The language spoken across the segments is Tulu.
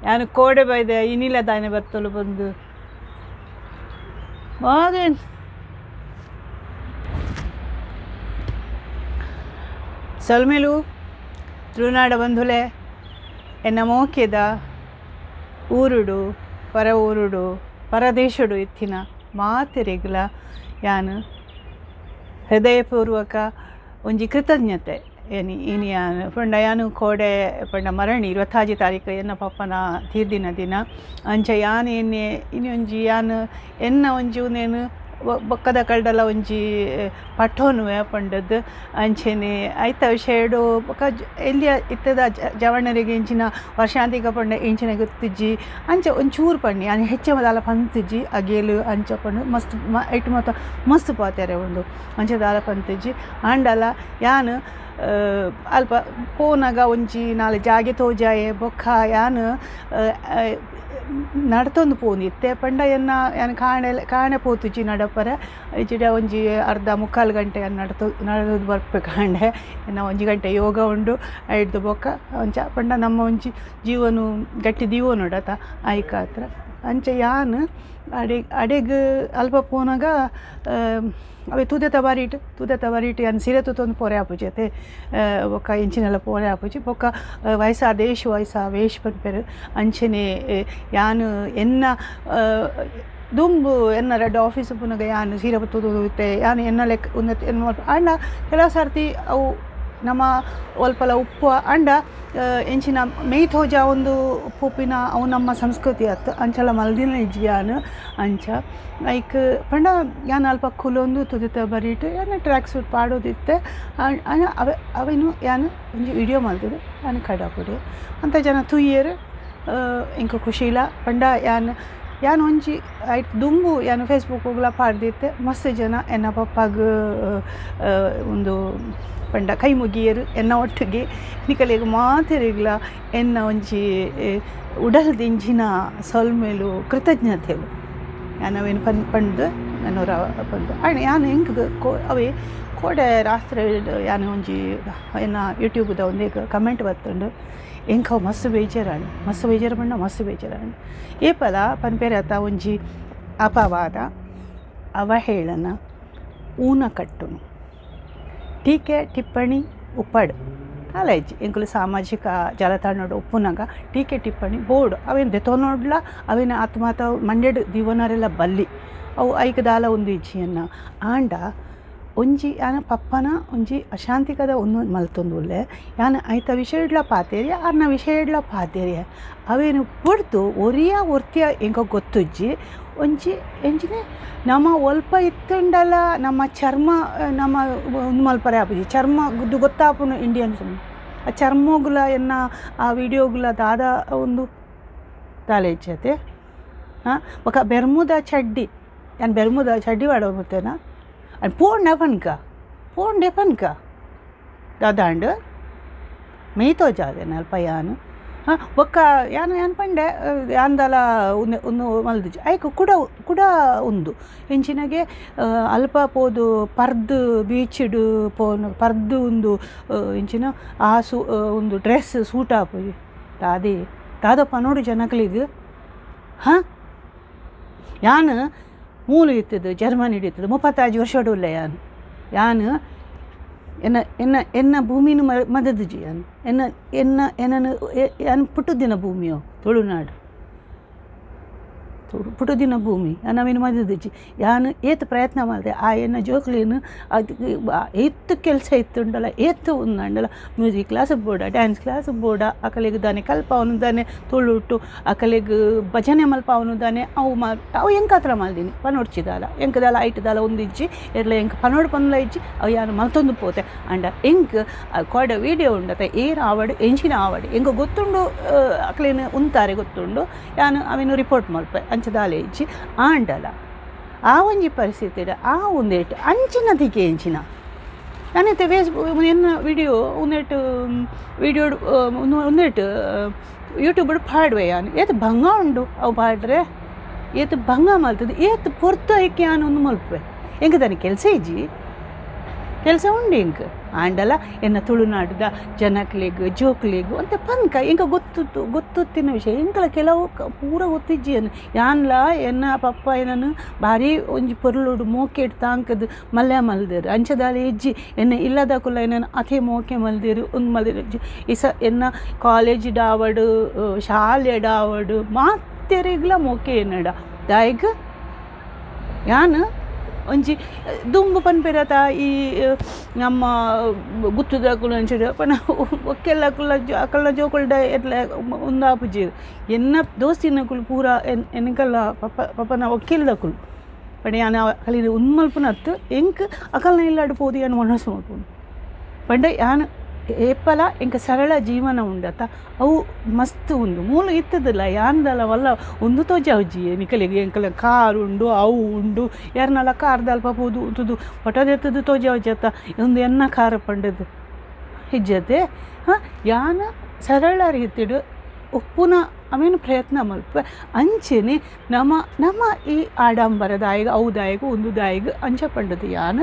ಯಾನು ಕೋಡೆ ಬೈದೆ ಇನಿಲ ದಾನೆ ಬತ್ತಲು ಬಂದು ಮೋಗನ್ ಸೊಲ್ಮೆಲು ತುಳುನಾಡ ಬಂಧುಲೆ ಎನ್ನ ಮೋಕೆದ ಊರುಡು ಪರ ಊರುಡು ಪರದೇಶಡು ಇತ್ತಿನ ಮಾತೆರೆಗ್ಲ ಯಾನು ಹೃದಯಪೂರ್ವಕ ಒಂಜಿ ಕೃತಜ್ಞತೆ ಏನಿ ಇನಿ ಯಾನು ಪಂಡ ಯಾನು ಕೋಡೆ ಪಂಡ ಮರಣಿ 25 ತಾರೀಕು ಎನ್ನ ಪಪ್ಪನ ತೀರ್ದಿನ ದಿನ ಅಂಚ ಯಾನು ಎನ್ನೆ ಇನಿ ಒಂಜಿ ಯಾನು ಎನ್ನ ಒಂಜಿ ಉಂದೇನು ಬೊಕ್ಕದ ಕಲ್ಡಲ ಒಂಜಿ ಪಠೋನುವೆ ಪಂಡದ್ದು ಅಂಚೆನೆ ಐತ ವಿಷಯಡು ಬೊಕ್ಕ ಎಲ್ಲಿಯ ಇತ್ತದ ಜವಣರಿಗೆ ಇಂಚಿನ ವರ್ಷಾಂತಿಕ ಪಂಡ ಇಂಚಿನ ಗೊತ್ತಿಜ್ಜಿ ಅಂಚ ಒಂಚೂರು ಪಣ್ಣಿ ಯಾನ್ ಹೆಚ್ಚ ದಾಲ ಪಂತಿಜ್ಜಿ ಅಗೇಲು ಅಂಚ ಪಂಡು ಮಸ್ತ್ ಐಟ್ ಮಾತ ಮಸ್ತ್ ಪಾತೆರೆ ಉಂಡು ಅಂಚ ದಾಲ ಪಂತಿಜ್ಜಿ ಆಂಡಲ ಯಾನ್ ಅಲ್ಪ ಪೋನಗ ಒಂಜಿ ನಾಲ್ ಜಾಗೆ ತೋಜಾಯೆ ಬೊಕ್ಕ ಯಾನ್ ನಡತೊಂದು ಪೋಂದಿತ್ತೆ ಪಂಡ ಎನ್ನ ಯಾನ್ ಕಾಣೆ ಕಾಣೆ ಪೋತುಜಿ ನಡಪರೆ ಇಜ್ಜಿಡ ಒಂಜಿ ಅರ್ಧ ಮುಕ್ಕಾಲು ಗಂಟೆ ನಡತು ನಡೆದು ಬರ್ಪೆ ಕಾಂಡೆ ಎನ್ನ ಒಂಜಿ ಗಂಟೆ ಯೋಗ ಉಂಡು ಐಡ್ದು ಬೊಕ್ಕ ಅಂಚ ಪಂಡ ನಮ್ಮ ಒಂಜಿ ಜೀವನು ಗಟ್ಟಿ ದೀವೊನೊಡತ ಆಯ್ಕಾತ್ರ ಅಂಚ ಯಾನ್ ಅಡೆ ಅಡೆಗ್ ಅಲ್ಪ ಪೋನಗ ಅವೆ ತೂದೆತ ಬಾರಿಟ್ ತೂದೆತ ಬಾರಿಟ್ ಯಾನ್ ಸೀರೆ ತುತ್ತೊಂದು ಪೋರೆ ಆಪುಜಿ ಅತೆ ಬೊಕ್ಕ ಇಂಚಿನೆಲ್ಲ ಪೋರೆ ಆಪುಜಿ ಬೊಕ್ಕ ವಯಸ್ಸಾದ ಏಶ್ ವಯಸ್ಸ ವೇಷ್ ಪನ್ಪೆರ್ ಅಂಚೆನೆ ಯಾನ್ ಎನ್ನ ದುಂಬು ಎನ್ನ ರಡ್ಡ್ ಆಫೀಸ್ ಪುನಗ ಯಾನ್ ಸೀರೆ ತುತ್ತೊಂದು ಯಾನ್ ಎನ್ನ ಲೆಕ್ಕ ಉನ್ನತಿ ಆಂಡ ಕೆಲವು ಸರ್ತಿ ಅವು ನಮ್ಮ ಒಲ್ಪಲ ಉಪ್ಪು ಆಂಡ ಎಂಚಿನ ಮೇಯ್ತೋಜ ಒಂದು ಪೋಪಿನ ಅವು ನಮ್ಮ ಸಂಸ್ಕೃತಿ ಅತ್ತು ಅಂಚಲ ಮಲ್ದಿನ ಇಜ್ಜಿ ಯಾನ್ ಅಂಚ ಐಕ್ ಪಂಡ ಯಾನ್ ಅಲ್ಪ ಕುಲೊಂದು ತುದಿತ ಬರಿಟ್ ಯಾನ್ ಟ್ರ್ಯಾಕ್ ಸೂಟ್ ಪಾಡೋದಿತ್ತೆ ಅವೆ ಅವೆನು ಯಾನ್ ಒಂಜಿ ವಿಡಿಯೋ ಮಲ್ತುದು ಯಾನ್ ಕಡಪುಡೆ ಅಂತ ಜನ ತೂಯೆರ್ ಎಂಕ್ ಖುಷಿಲ ಪಂಡ ಯಾನ್ ಯಾನ್ ಒಂಜಿ ಐಟ್ ದುಂಬು ಯಾನ್ ಫೇಸ್ಬುಕ್ಗ್ಲ ಪಾಡ್ದಿತ್ತೆ ಮಸ್ತ್ ಜನ ಎನ್ನ ಪಪ್ಪಗ್ ಒಂದು ಪಂಡ ಕೈ ಮುಗಿಯೆರ್ ಎನ್ನ ಒಟ್ಟಿಗೆ ನಿಕಲೆಗ್ ಮಾತೆರೆಗ್ಲ ಎನ್ನ ಒಂಜಿ ಉಡಲ್ ದಿಂಜಿನ ಸೊಲ್ಮೆಲು ಕೃತಜ್ಞತೆಲು ಯಾನ್ ಅವೆನ್ ಪಂಡ್ ನನೊರ ಪಂದ್ ಆಂಡ ಯಾನ್ ಎಂಕ್ ಅವೇ ಕೋಡೆ ರಾತ್ರೆ ಯಾನ್ ಒಂಜಿ ಎನ್ನ ಯೂಟ್ಯೂಬ್ದ ಒಂದೇ ಕಮೆಂಟ್ ಬತ್ತುಂಡು ಎಂಕ್ ಅವು ಮಸ್ತ್ ಬೇಜಾರಾಂಡ್ ಮಸ್ತ್ ಬೇಜಾರು ಪಂಡ ಮಸ್ತ್ ಬೇಜಾರಾಂಡ್ ಏಪಲ ಪನ್ಪೆರ್ ಅತ ಒಂಜಿ ಅಪವಾದ ಅವಹೇಳನ ಊನ ಕಟ್ಟುನು ಟೀಕೆ ಟಿಪ್ಪಣಿ ಉಪ್ಪಡ್ ದಾಲ ಇಜ್ಜಿ ಎಂಕುಲು ಸಾಮಾಜಿಕ ಜಾಲತಾಣಡ್ ಉಪ್ಪುನಗ ಟೀಕೆ ಟಿಪ್ಪಣಿ ಬೋರ್ಡ್ ಅವೆನ್ ದೆತೊನೊಡ್ಲ ಅವೆನ್ ಆತ್ ಮಾತ ಮಂಡೆಡ್ ದೀವೊನರೆಲ ಬಲ್ಲಿ ಅವು ಐಕ್ ದಾಲ ಉಂದು ಇಜ್ಜಿ ಎನ್ನ ಆಂಡ ಒಂಜಿ ಯಾನ ಪಪ್ಪನ ಒಂಜಿ ಅಶಾಂತಿಕದ ಉಂದು ಮಲ್ತೊಂದು ಉಲ್ಲೆ ಯಾನ್ ಐತ ವಿಷಯಡ್ಲ ಪಾತೆರಿಯ ಆರ್ನ ವಿಷಯಡ್ಲ ಪಾತೆರಿಯ ಅವೆನ್ ಬುಡ್ದು ಒರಿಯ ಒರ್ತಿಯ ಎಂಕ ಗೊತ್ತುಜ್ಜಿ ಒಂಜಿ ಎಂಚಿನೆ ನಮ ಒಲ್ಪ ಇತ್ತುಂಡಲ ನಮ್ಮ ಚರ್ಮ ನಮ್ಮ ಉಂದು ಮಲ್ಪರೆ ಆಪುಜಿ ಚರ್ಮ ಗೊತ್ತಾಪುಂಡು ಇಂಡಿಯನ್ಸ್ ಆ ಚರ್ಮೋಗುಲ ಎನ್ನ ಆ ವಿಡಿಯೋಗುಲ ದಾದ ಉಂದು ದಾಲ ಇಜ್ಜತೆ ಹಾಂ ಬೊಕ ಬೆರ್ಮುದ ಚಡ್ಡಿ ಯಾನ್ ಬೆರ್ಮುದ ಚಡ್ಡಿ ಪಾಡೊಂದಿತ್ತೆನ ಆಂಡ್ ಪೋಂಡ ಪನ್ಕ ಪೋಂಡೆ ಪನ್ಕ ದಾದಾಂಡ್ ಮೇಯ್ತೋಜಾದೆನ ಅಲ್ಪ ಯಾನ್ ಹಾಂ ಬೊಕ್ಕ ಯಾನ್ ಯಾನ್ ಪಂಡೆ ಯಾನ್ ದಾಲ ಉಂದು ಉಂದು ಮಲ್ದಿಜಿ ಐಕ್ ಕುಡ ಕುಡ ಉಂದು ಎಂಚಿನಗೆ ಅಲ್ಪ ಪೋದು ಪರ್ದ್ ಬೀಚಿಡ್ ಪೋನು ಪರ್ದ್ ಉಂದು ಎಂಚಿನ ಆ ಸೂ ಉಂದು ಡ್ರೆಸ್ ಸೂಟ್ ಆಪುಜಿ ದಾದೆ ದಾದ ಪನೊಡು ಜನಕ್ಲೆಗ್ ಹಾಂ ಯಾನ್ ಮೂಲು ಇತ್ತದು ಜರ್ಮನಿಡ್ ಇತ್ತದು 35 ವರ್ಷಡ್ ಉಲ್ಲೆ ಯಾನ್ ಯಾನ್ ಎನ್ನ ಎನ್ನ ಎನ್ನ ಭೂಮಿನ ಮದದುಜಿ ಯಾನ್ ಎನ್ನ ಎನ್ನ ಎನ್ನನು ಯಾನ್ ಪುಟ್ಟುದಿನ ಭೂಮಿಯೋ ತುಳುನಾಡು ಪುಟ್ಟುದಿನ ಭೂಮಿ ಯಾನ್ ಅವೆನ್ ಮದದುಜಿ ಯಾನ್ ಏತ್ ಪ್ರಯತ್ನ ಮಲ್ದೆ ಆ ಎನ್ನ ಜೋಕ್ಲೆನ್ ಏತ್ ಕೆಲಸ ಇತ್ತುಂಡಲ ಏತ್ ಉಂದಾಂಡಲ ಮ್ಯೂಸಿಕ್ ಕ್ಲಾಸ್ ಬೋಡ ಡ್ಯಾನ್ಸ್ ಕ್ಲಾಸ್ ಬೋಡ ಅಕಲೆಗ್ ದಾನೆ ಕಲ್ಪಾವನು ದಾನೆ ತುಳುಟು ಅಕಲೆಗ್ ಭಜನೆ ಮಲ್ಪಾವನು ದಾನೆ ಅವು ಅವು ಎಂಕಾತ್ರ ಮಲ್ದಿನಿ ಪನೊಡ್ಚಿ ದಾಲ ಎಂಕ್ ದಾಲ ಐಟ್ ದಾಲ ಉಂದಿಜ್ಜಿ ಎರ್ಲ ಎಂಕ್ ಪನೊಡು ಪನ್ಲ ಇಜ್ಜಿ ಅವು ಯಾನ್ ಮಲ್ತೊಂದು ಪೋತೆ ಆಂಡ ಎಂಕ್ ಕೋಡೆ ವೀಡಿಯೋ ಉಂಡತ ಏರ್ ಆವಡ್ ಎಂಚಿನ ಆವಡ್ ಎಂಕ್ ಗೊತ್ತುಂಡು ಅಕ್ಲೆನ್ ಉಂತಾರೆ ಗೊತ್ತುಂಡು ಯಾನ್ ಅವೆನ್ ರಿಪೋರ್ಟ್ ಮಲ್ಪೆ ಅಂಚ ದಾಲ ಇಜ್ಜಿ ಆಂಡಲ ಆ ಒಂಜಿ ಪರಿಸ್ಥಿತಿಡ್ ಆ ಉಂದೆಟ್ ಅಂಚಿನ ದಿಗೆ ಎಂಚಿನ ಯಾನಿತ್ತೆ ಫೇಸ್ಬುಕ್ ಎನ್ನ ವಿಡಿಯೋ ಉಂದೆಟ್ ವಿಡಿಯೋ ಉಂದೆಟ್ ಯೂಟ್ಯೂಬ್ ಪಾಡುವೆ ಯಾನ್ ಏತ್ ಭಂಗ ಉಂಡು ಅವು ಪಾಡ್ರೆ ಏತ್ ಭಂಗ ಮಲ್ತುದು ಏತ್ ಪೊರ್ತು ಐಕ್ ಯಾನ್ ಉಂದು ಮಲ್ಪುವೆ ಎಂಕ್ ದಾನೆ ಕೆಲಸ ಇಜ್ಜಿ ಕೆಲಸ ಉಂಡು ಎಂಕ್ ಆಂಡಲ ಎನ್ನ ತುಳುನಾಡುದ ಜನಕ್ಲೆಗ್ ಜೋಕ್ಲೆಗ್ ಅಂತ ಪನ್ಕ ಎಂಕ ಗೊತ್ತು ಗೊತ್ತುತ್ತಿನ ವಿಷಯ ಎಂಕಲ ಕೆಲವು ಪೂರ ಗೊತ್ತಿಜ್ಜಿ ಯಾನ್ಲ ಎನ್ನ ಪಪ್ಪ ಏನನ್ನು ಭಾರಿ ಒಂಜಿ ಪೊರ್ಲುಡು ಮೋಕೆಡ್ ತಾಂಕದು ಮಲ್ಯ ಮಲ್ದೇರು ಅಂಚದಾಲ ಇಜ್ಜಿ ಎನ್ನ ಇಲ್ಲದಕುಲ ಏನನ್ನು ಅಥೇ ಮೋಕೆ ಮಲ್ದೇರು ಒಂದು ಮಲ್ದೇರು ಇಸ ಎನ್ನ ಕಾಲೇಜ್ ಡಾವಡು ಶಾಲೆ ಡಾವಡು ಮಾತೆರೆಗ್ಲ ಮೋಕೆ ಎನ್ನಡ ದಾಯಿಗ್ ಯಾನ್ ಒಂಜಿ ದುಂಬು ಪನ್ಪೆರತ ಈ ನಮ್ಮ ಗುತ್ತುದಕುಲು ಅಂಚೆಡು ಪಂಡ ಒಕ್ಕೆಲ್ಲಕುಲ ಅಕಲ್ನ ಜೋಕುಲ್ಡ ಎಟ್ಲ ಉಂದಾಪುಜೆರ್ ಎನ್ನ ದೋಸ್ತಿನಕುಲು ಪೂರ ಎನ್ಕಲ್ಲ ಪಪ್ಪ ಪಪ್ಪನ ಒಕ್ಕೆಲ್ದಕುಲು ಪಂಡ ಯಾನ್ ಅಕಲಿನ ಉಂದು ಮಲ್ಪುನತ್ತು ಎಂಕ್ ಅಕಲ್ನ ಇಲ್ಲಡ್ ಪೋದು ಯಾನ್ ಒಣಸು ಮಲ್ಪುನು ಪಂಡ ಯಾನ್ ಏಪಲ ಎಂಕ ಸರಳ ಜೀವನ ಉಂಡತ ಅವು ಮಸ್ತ್ ಉಂಡು ಮೂಲು ಇತ್ತದಲ್ಲ ಯಾನ್ದಲ ವಲ್ಲ ಉಂದು ತೋಜಾವುಜಿ ನಿಕಲಿಗೆ ಎಂಕಲ ಕಾರ್ ಉಂಡು ಅವು ಉಂಡು ಯಾರನ್ನೆಲ್ಲ ಕಾರ್ದಲ್ಪ ಪೋದು ಉಂತುದು ಪಟದೆತ್ತದು ತೋಜಾವುಜಿ ಅತ್ತ ಒಂದು ಎನ್ನ ಕಾರ್ ಪಂಡದು ಇಜ್ಜತೆ. ಹಾಂ ಯಾನ ಸರಳ ರೀತಿಡು ಒಪ್ಪುನ ಅವೇನು ಪ್ರಯತ್ನ ಮಲ್ಪ ಅಂಚೆನೆ ನಮ್ಮ ನಮ್ಮ ಈ ಆಡಂಬರದಾಯಿಗ ಅವು ಒಂದು ದಾಯಿಗ ಅಂಚ ಪಂಡದು ಯಾನ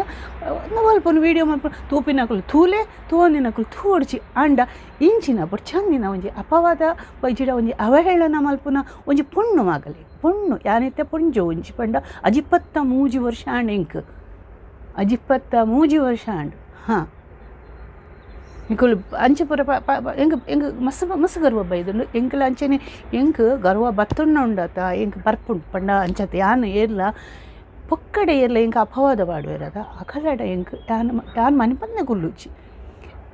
ಮಲ್ಪನು ವೀಡಿಯೋ ಮಲ್ಪ ತೂಪಿನಕುಲು ತೂಲೆ ತೂವಂದಿನಕುಲು ತೂಡ್ಚಿ ಅಂಡ ಇಂಚಿನ ಬೊಡ್ಚಂದಿನ ಒಂಜಿ ಅಪವಾದ ಬೈಜಿಡ ಒಂಜಿ ಅವಹೇಳನ ಮಲ್ಪುನ ಒಂಜಿ ಪೊಣ್ಣು ಮಗಲಿ ಪೊಣ್ಣು ಯಾನಿತ್ತೆ ಪೊಂಜು ಒಂಜಿ ಪಂಡ 53 ವರ್ಷ ಆಂಡ್ ಎಂಕ್ 53 ವರ್ಷ ಆಂಡ್. ಹಾಂ ನಿಕುಲು ಅಂಚೆ ಪೂರ ಎಂಕ್ ಎಂಕ್ ಮಸ್ತ್ ಮಸ್ತ್ ಗರ್ವ ಬೈದುಂಡು ಎಂಕಲ ಅಂಚೆನೆ ಎಂಕ್ ಗರ್ವ ಬತ್ತುಣ್ಣ ಉಂಡತ ಎಂಕ್ ಬರ್ಪುಂಡು ಪಂಡ ಅಂಚತೆ ಯಾನ್ ಏರ್ಲ ಪೊಕ್ಕಡೆ ಏರ್ಲ ಎಂಕ್ ಅಪವಾದ ಪಾಡುವೆರದ ಅಕಲಡ ಎಂಕ್ ಯಾನ್ ಯಾನ್ ಮನಿಪಂದೆ ಕುಲ್ಲುಜಿ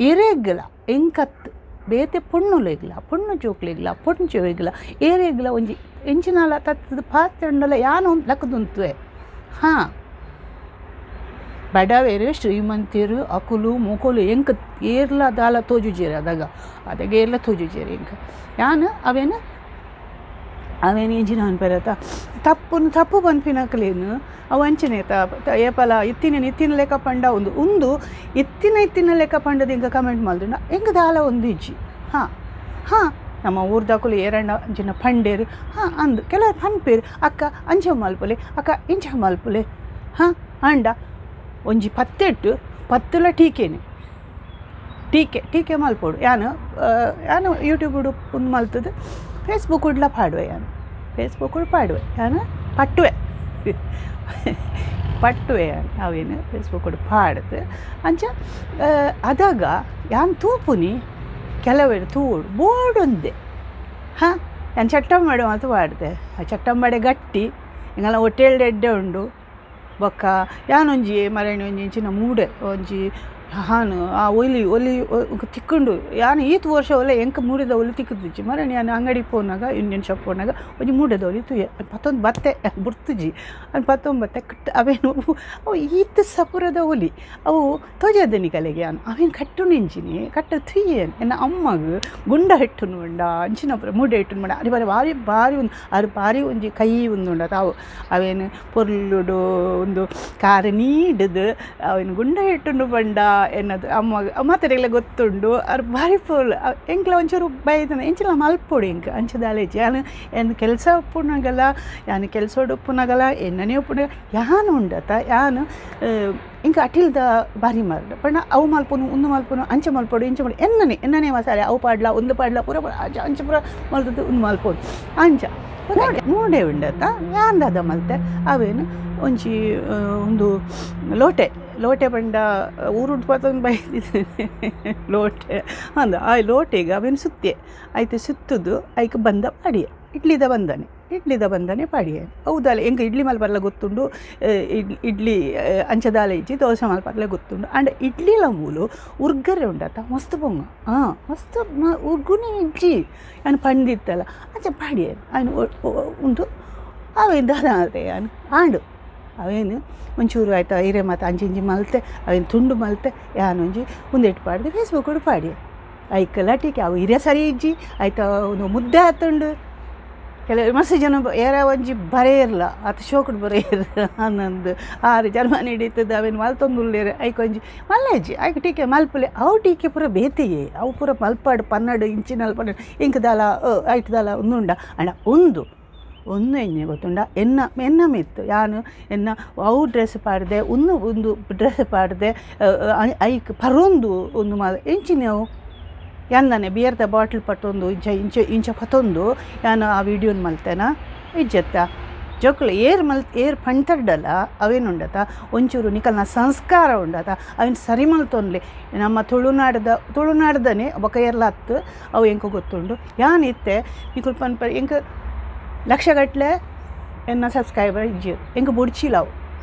ಎರೆಗ್ಲ ಎಂಕತ್ ಬೇತೆ ಪೊಣ್ಣುಲೆಗ್ಲ ಪೊಣ್ಣು ಜೋಕ್ಲೆಗ್ಲ ಪೊಂಜೊವೆಗ್ಲ ಏರೆಗ್ಲ ಒಂಜಿ ಎಂಚಿನಾಲ ತತ್ತದ ಪಾತ್ರಂಡಲ ಯಾನ್ ಲಕ್ಕದುಂತುವೆ. ಹಾಂ ಬಡವೇರು ಶ್ರೀಮಂತರು ಅಕುಲು ಮೊಕುಲು ಎಂಕ್ ಏರ್ಲ ದಾಲ ತೋಜುಜೆರ್ ಅದಗ ಅದಗ ಏರ್ಲ ತೋಜುಜೆರ್ ಎಂಕ್ ಯಾನ್ ಅವೇನು ಅವೇನು ಎಂಚಿನ ಪನ್ಪೆರತ ತಪ್ಪುನು ತಪ್ಪು ಪನ್ಪಿನಕುಲೇನು ಅವು ಅಂಚನೆ ಏಪಲ ಇತ್ತಿನ ಇತ್ತಿನ ಲೆಕ್ಕ ಪಂಡ ಉಂದು ಉಂದು ಇತ್ತಿನ ಇತ್ತಿನ ಲೆಕ್ಕ ಪಂಡದ ಎಂಕ ಕಮೆಂಟ್ ಮಲ್ದುಂಡ ಎಂಕ್ ದಾಲ ಒಂದು ಇಜ್ಜಿ. ಹಾಂ ಹಾಂ ನಮ್ಮ ಊರ್ದಕುಲು ಏರಣ್ಣ ಅಂಚಿನ ಪಂಡೇರು ಹಾಂ ಅಂದು ಕೆಲವರು ಪನ್ಪೇರು ಅಕ್ಕ ಅಂಚ ಮಲ್ಪುಲೆ ಅಕ್ಕ ಇಂಚ ಮಲ್ಪುಲೆ. ಹಾಂ ಅಂಡ ಒಂಜಿ ಪತ್ತೆಟ್ಟು ಪತ್ತುಲ ಟೀಕೆನೆ ಟೀಕೆ ಟೀಕೆ ಮಲ್ಪೊಡು ಯಾನ್ ಯಾನ್ ಯೂಟ್ಯೂಬ್ ಉಂದು ಮಲ್ತದು ಫೇಸ್ಬುಕ್ ಉಡ್ಲ ಪಾಡುವೆ ಯಾನ್ ಫೇಸ್ಬುಕ್ ಪಾಡುವೆ ಯಾನ್ ಪಟ್ಟುವೆ ಪಟ್ಟುವೆ ಯಾನ್ ಅವೇನು ಫೇಸ್ಬುಕ್ ಪಾಡ್ದು ಅಂಚ ಅದಾಗ ಯಾನ್ ತೂಪುನಿ ಕೆಲವರು ತೂಡು ಬೋಡೊಂದೆ. ಹಾಂ ಯಾನ್ ಚಟ್ಟಂಬಡೆ ಮಾತ್ರ ಪಾಡ್ದೆ ಆ ಚಟ್ಟಂಬಡೆ ಗಟ್ಟಿ ಎಂಗಲ ಒಟ್ಟೆಲ್ಡ್ ಎಡ್ಡೆ ಉಂಡು ಬೊಕ್ಕ ಯಾನೊಂಜಿ ಮರಣಿ ಒಂಜಿ ಇಂಚಿನ ಮೂಡೆ ಒಂಜಿ ಹಾನು ಆ ಒಲಿ ಒಲಿ ತಿಕ್ಕೊಂಡು ಯಾನ್ ಈತ್ ವರ್ಷ ಒಲೆ ಎಂಕ್ ಮೂಡೆದ ಒಲಿ ತಿಕ್ಕುದಿಜ್ಜಿ ಮರಣಿ ಯಾನ್ ಅಂಗಡಿ ಪೋನಾಗ ಇಂಡಿಯನ್ ಶಾಪ್ ಪೋನಾಗ ಒಂಜಿ ಮೂಡೆದ ಒಲಿ ತೂಯೆ ಪತ್ತೊಂದು ಬತ್ತೆ ಬುಡ್ತುಜಿ ಅನ್ ಪತ್ತೊಂದು ಬತ್ತೆ ಕಟ್ ಅವೇನು ಅವು ಈತ್ ಸಪುರದ ಒಲಿ ಅವು ತೋಜಾದನಿ ಕಲೆಗೆ ಯಾನ್ ಅವೇನು ಕಟ್ಟುನು ಇಂಚಿನಿ ಕಟ್ಟ ತುಯ್ಯೇನು ಎನ್ನ ಅಮ್ಮಗ್ ಗುಂಡ ಹಿಟ್ಟುನು ಉಂಡ ಅಂಚಿನ ಮೂಡೆ ಹಿಟ್ಟುನು ಉಂಡ ಅರಿ ಬಾರಿ ಭಾರಿ ಭಾರಿ ಒಂದು ಅರು ಭಾರಿ ಒಂಜಿ ಕೈ ಉಂದುಂಡ ತಾವು ಅವೇನು ಪೊರ್ಲುಡು ಒಂದು ಕಾರ್ ನೀಡುದು ಅವೇನು ಗುಂಡ ಹಿಟ್ಟುಂಡು ಪಂಡ ಎನ್ನದು ಅಮ್ಮ ಮಾತೆರೆಗ್ಲ ಗೊತ್ತುಂಡು ಅರ್ ಭಾರಿ ಪೋಲ್ ಎಂಕ್ಲ ಒಂಚೂರು ಬೈದನ ಎಂಚಿನ ಮಲ್ಪೊಡು ಎಂಕ್ ಅಂಚದಾಲೇಜಿ ಯಾನ್ ಎನ್ ಕೆಲಸ ಉಪ್ಪುನಗಲ ಯಾನ್ ಕೆಲಸೋಡು ಉಪ್ಪುನಗಲ ಎನ್ನನೇ ಉಪ್ಪುನ ಯಾನ್ ಉಂಡತ ಯಾನ್ ಎಂಕ್ ಅಟಿಲ್ದ ಭಾರಿ ಮರ್ಡ್ ಪಂಡ ಅವು ಮಲ್ಪುನು ಉಂದು ಮಲ್ಪುನು ಅಂಚ ಮಲ್ಪೊಡು ಇಂಚ ಮಲ್ಪೊಡು ಎನ್ನನೆ ಎನ್ನನೆ ಮಸಾಲೆ ಅವು ಪಾಡ್ಲ ಉಂದು ಪಾಡ್ಲ ಪೂರ ಅಂಚ ಅಂಚ ಪೂರ ಮಲ್ತದ್ದು ಉಂದು ಮಲ್ಪೊಡು ಅಂಚ ಮೂಡೆ ಉಂಡತ ಯಾನ್ ದಾದ ಮಲ್ತೆ ಅವೇನು ಒಂಜಿ ಒಂದು ಲೋಟೆ ಲೋಟೆ ಪಂಡ ಊರುಡ್ ಪತ್ತೊಂದು ಬೈದಿದ್ದೇನೆ ಲೋಟೆ ಅಂದ ಆ ಲೋಟೆಗೆ ಅವೇನು ಸುತ್ತೆ ಆಯ್ತು ಸುತ್ತುದು ಐಕ್ ಬಂದ ಪಾಡಿಯೆ ಇಡ್ಲಿದ ಬಂದನೆ ಇಡ್ಲಿದ ಬಂದನೆ ಪಾಡಿಯೆ ಹೌದಲ್ಲ ಎಂಕ್ ಇಡ್ಲಿ ಮಲ್ಪರ್ಲ ಗೊತ್ತುಂಡು ಇಡ್ಲಿ ಅಂಚದಾಲ ಇಜ್ಜಿ ದೋಸೆ ಮಲ್ಪರ್ಲ ಗೊತ್ತುಂಡು ಅಂಡ್ ಇಡ್ಲಿಲ ಮೂಲು ಉರ್ಗರೆ ಉಂಡತ ಮಸ್ತ್ ಪೊಂಗ ಹಾಂ ಮಸ್ತ್ ಉರ್ಗುನೇ ಇಜ್ಜಿ ಯಾನ್ ಪಂಡಿತ್ತಲ್ಲ ಅಂಚ ಪಾಡಿಯೆ ಆಯ್ನ ಉಂಡು ಅವೇನು ದಾದ ಮಲ್ತೆ ಯಾನ್ ಆಂಡು ಅವೇನು ಒಂಚೂರು ಆಯ್ತಾ ಹಿರೇ ಮಾತ ಅಂಚಿಂಚಿ ಮಲ್ತೆ ಅವೇನು ತುಂಡು ಮಲ್ತೆ ಯಾನ್ ಒಂಜಿ ಉಂದೆಟ್ ಪಾಡ್ದು ಫೇಸ್ಬುಕ್ ಪಾಡಿಯೆ ಐಕಲ ಟೀಕೆ ಅವು ಹಿರಿಯ ಸರಿ ಇಜ್ಜಿ ಆಯ್ತಾ ಒಂದು ಮುದ್ದೆ ಆತುಂಡು ಕೆಲವು ಮಸ್ತ್ ಜನ ಏರ ಒಂಜಿ ಬರೇ ಇರಲ್ಲ ಆತ ಶೋಕುಡು ಬರೇ ಇರ ಆನಂದ್ ಆರು ಜರ್ಮನಿ ಹಿಡಿತದ ಅವೇನು ಮಲ್ತೊಂದುಲ್ಲೇರು ಐಕ್ ಒಂಜಿ ಮಲ್ಲೇಜಿ ಐಕ್ ಟೀಕೆ ಮಲ್ಪುಲೆ ಅವು ಟೀಕೆ ಪೂರ ಬೇತೆಯೇ ಅವು ಪೂರ ಮಲ್ಪಾಡು 12 ಇಂಚಿನ 12 ಇಂಕ್ ದಾಲ ಐಟ್ ದಾಲ ಉಂದುಂಡ ಅಂಡ ಉಂದು ಒಂದು ಎಂಜೆ ಗೊತ್ತುಂಡ ಎನ್ನ ಎನ್ನ ಮಿತ್ತು ಯಾನು ಎನ್ನ ಅವು ಡ್ರೆಸ್ ಪಾಡ್ದೆ ಒಂದು ಒಂದು ಡ್ರೆಸ್ ಪಾಡ್ದೆ ಐಕ್ ಪರೊಂದು ಒಂದು ಮಾಲ್ ಎಂಚಿನವು ಯಾನ್ ಬಿಯರ್ದ ಬಾಟ್ಲ್ ಪಟ್ಟೊಂದು ಇಂಚ ಇಂಚ ಇಂಚ ಪತ್ತೊಂದು ಯಾನು ಆ ವಿಡಿಯೋನ ಮಲ್ತೇನ ಇಜ್ಜತ್ತ ಜೋಕುಲು ಏರ್ ಮಲ್ ಏರ್ ಪಂತಡ್ಡಲ್ಲ ಅವೇನುಂಡತ ಒಂಚೂರು ನಿಕಲ್ನ ಸಂಸ್ಕಾರ ಉಂಡತ ಅವೇನು ಸರಿ ಮಲ್ತೊನ್ಲಿ ನಮ್ಮ ತುಳುನಾಡದ ತುಳುನಾಡ್ದನೆ ಬೊಕ ಏರ್ಲ ಅತ್ತು ಅವು ಎಂಕ ಗೊತ್ತುಂಡು ಯಾನ್ ಇತ್ತೆ ನಿಕುಲು ಪನ್ಪ ಎಂಕ ಲಕ್ಷಗಟ್ಟಲೆ ಎನ್ನ ಸಬ್ಸ್ಕ್ರೈಬರ್ ಇಜ್ಜಿ ಎಂಕ ಬೊಡ್ಚಿಲ್ಲ ಅವು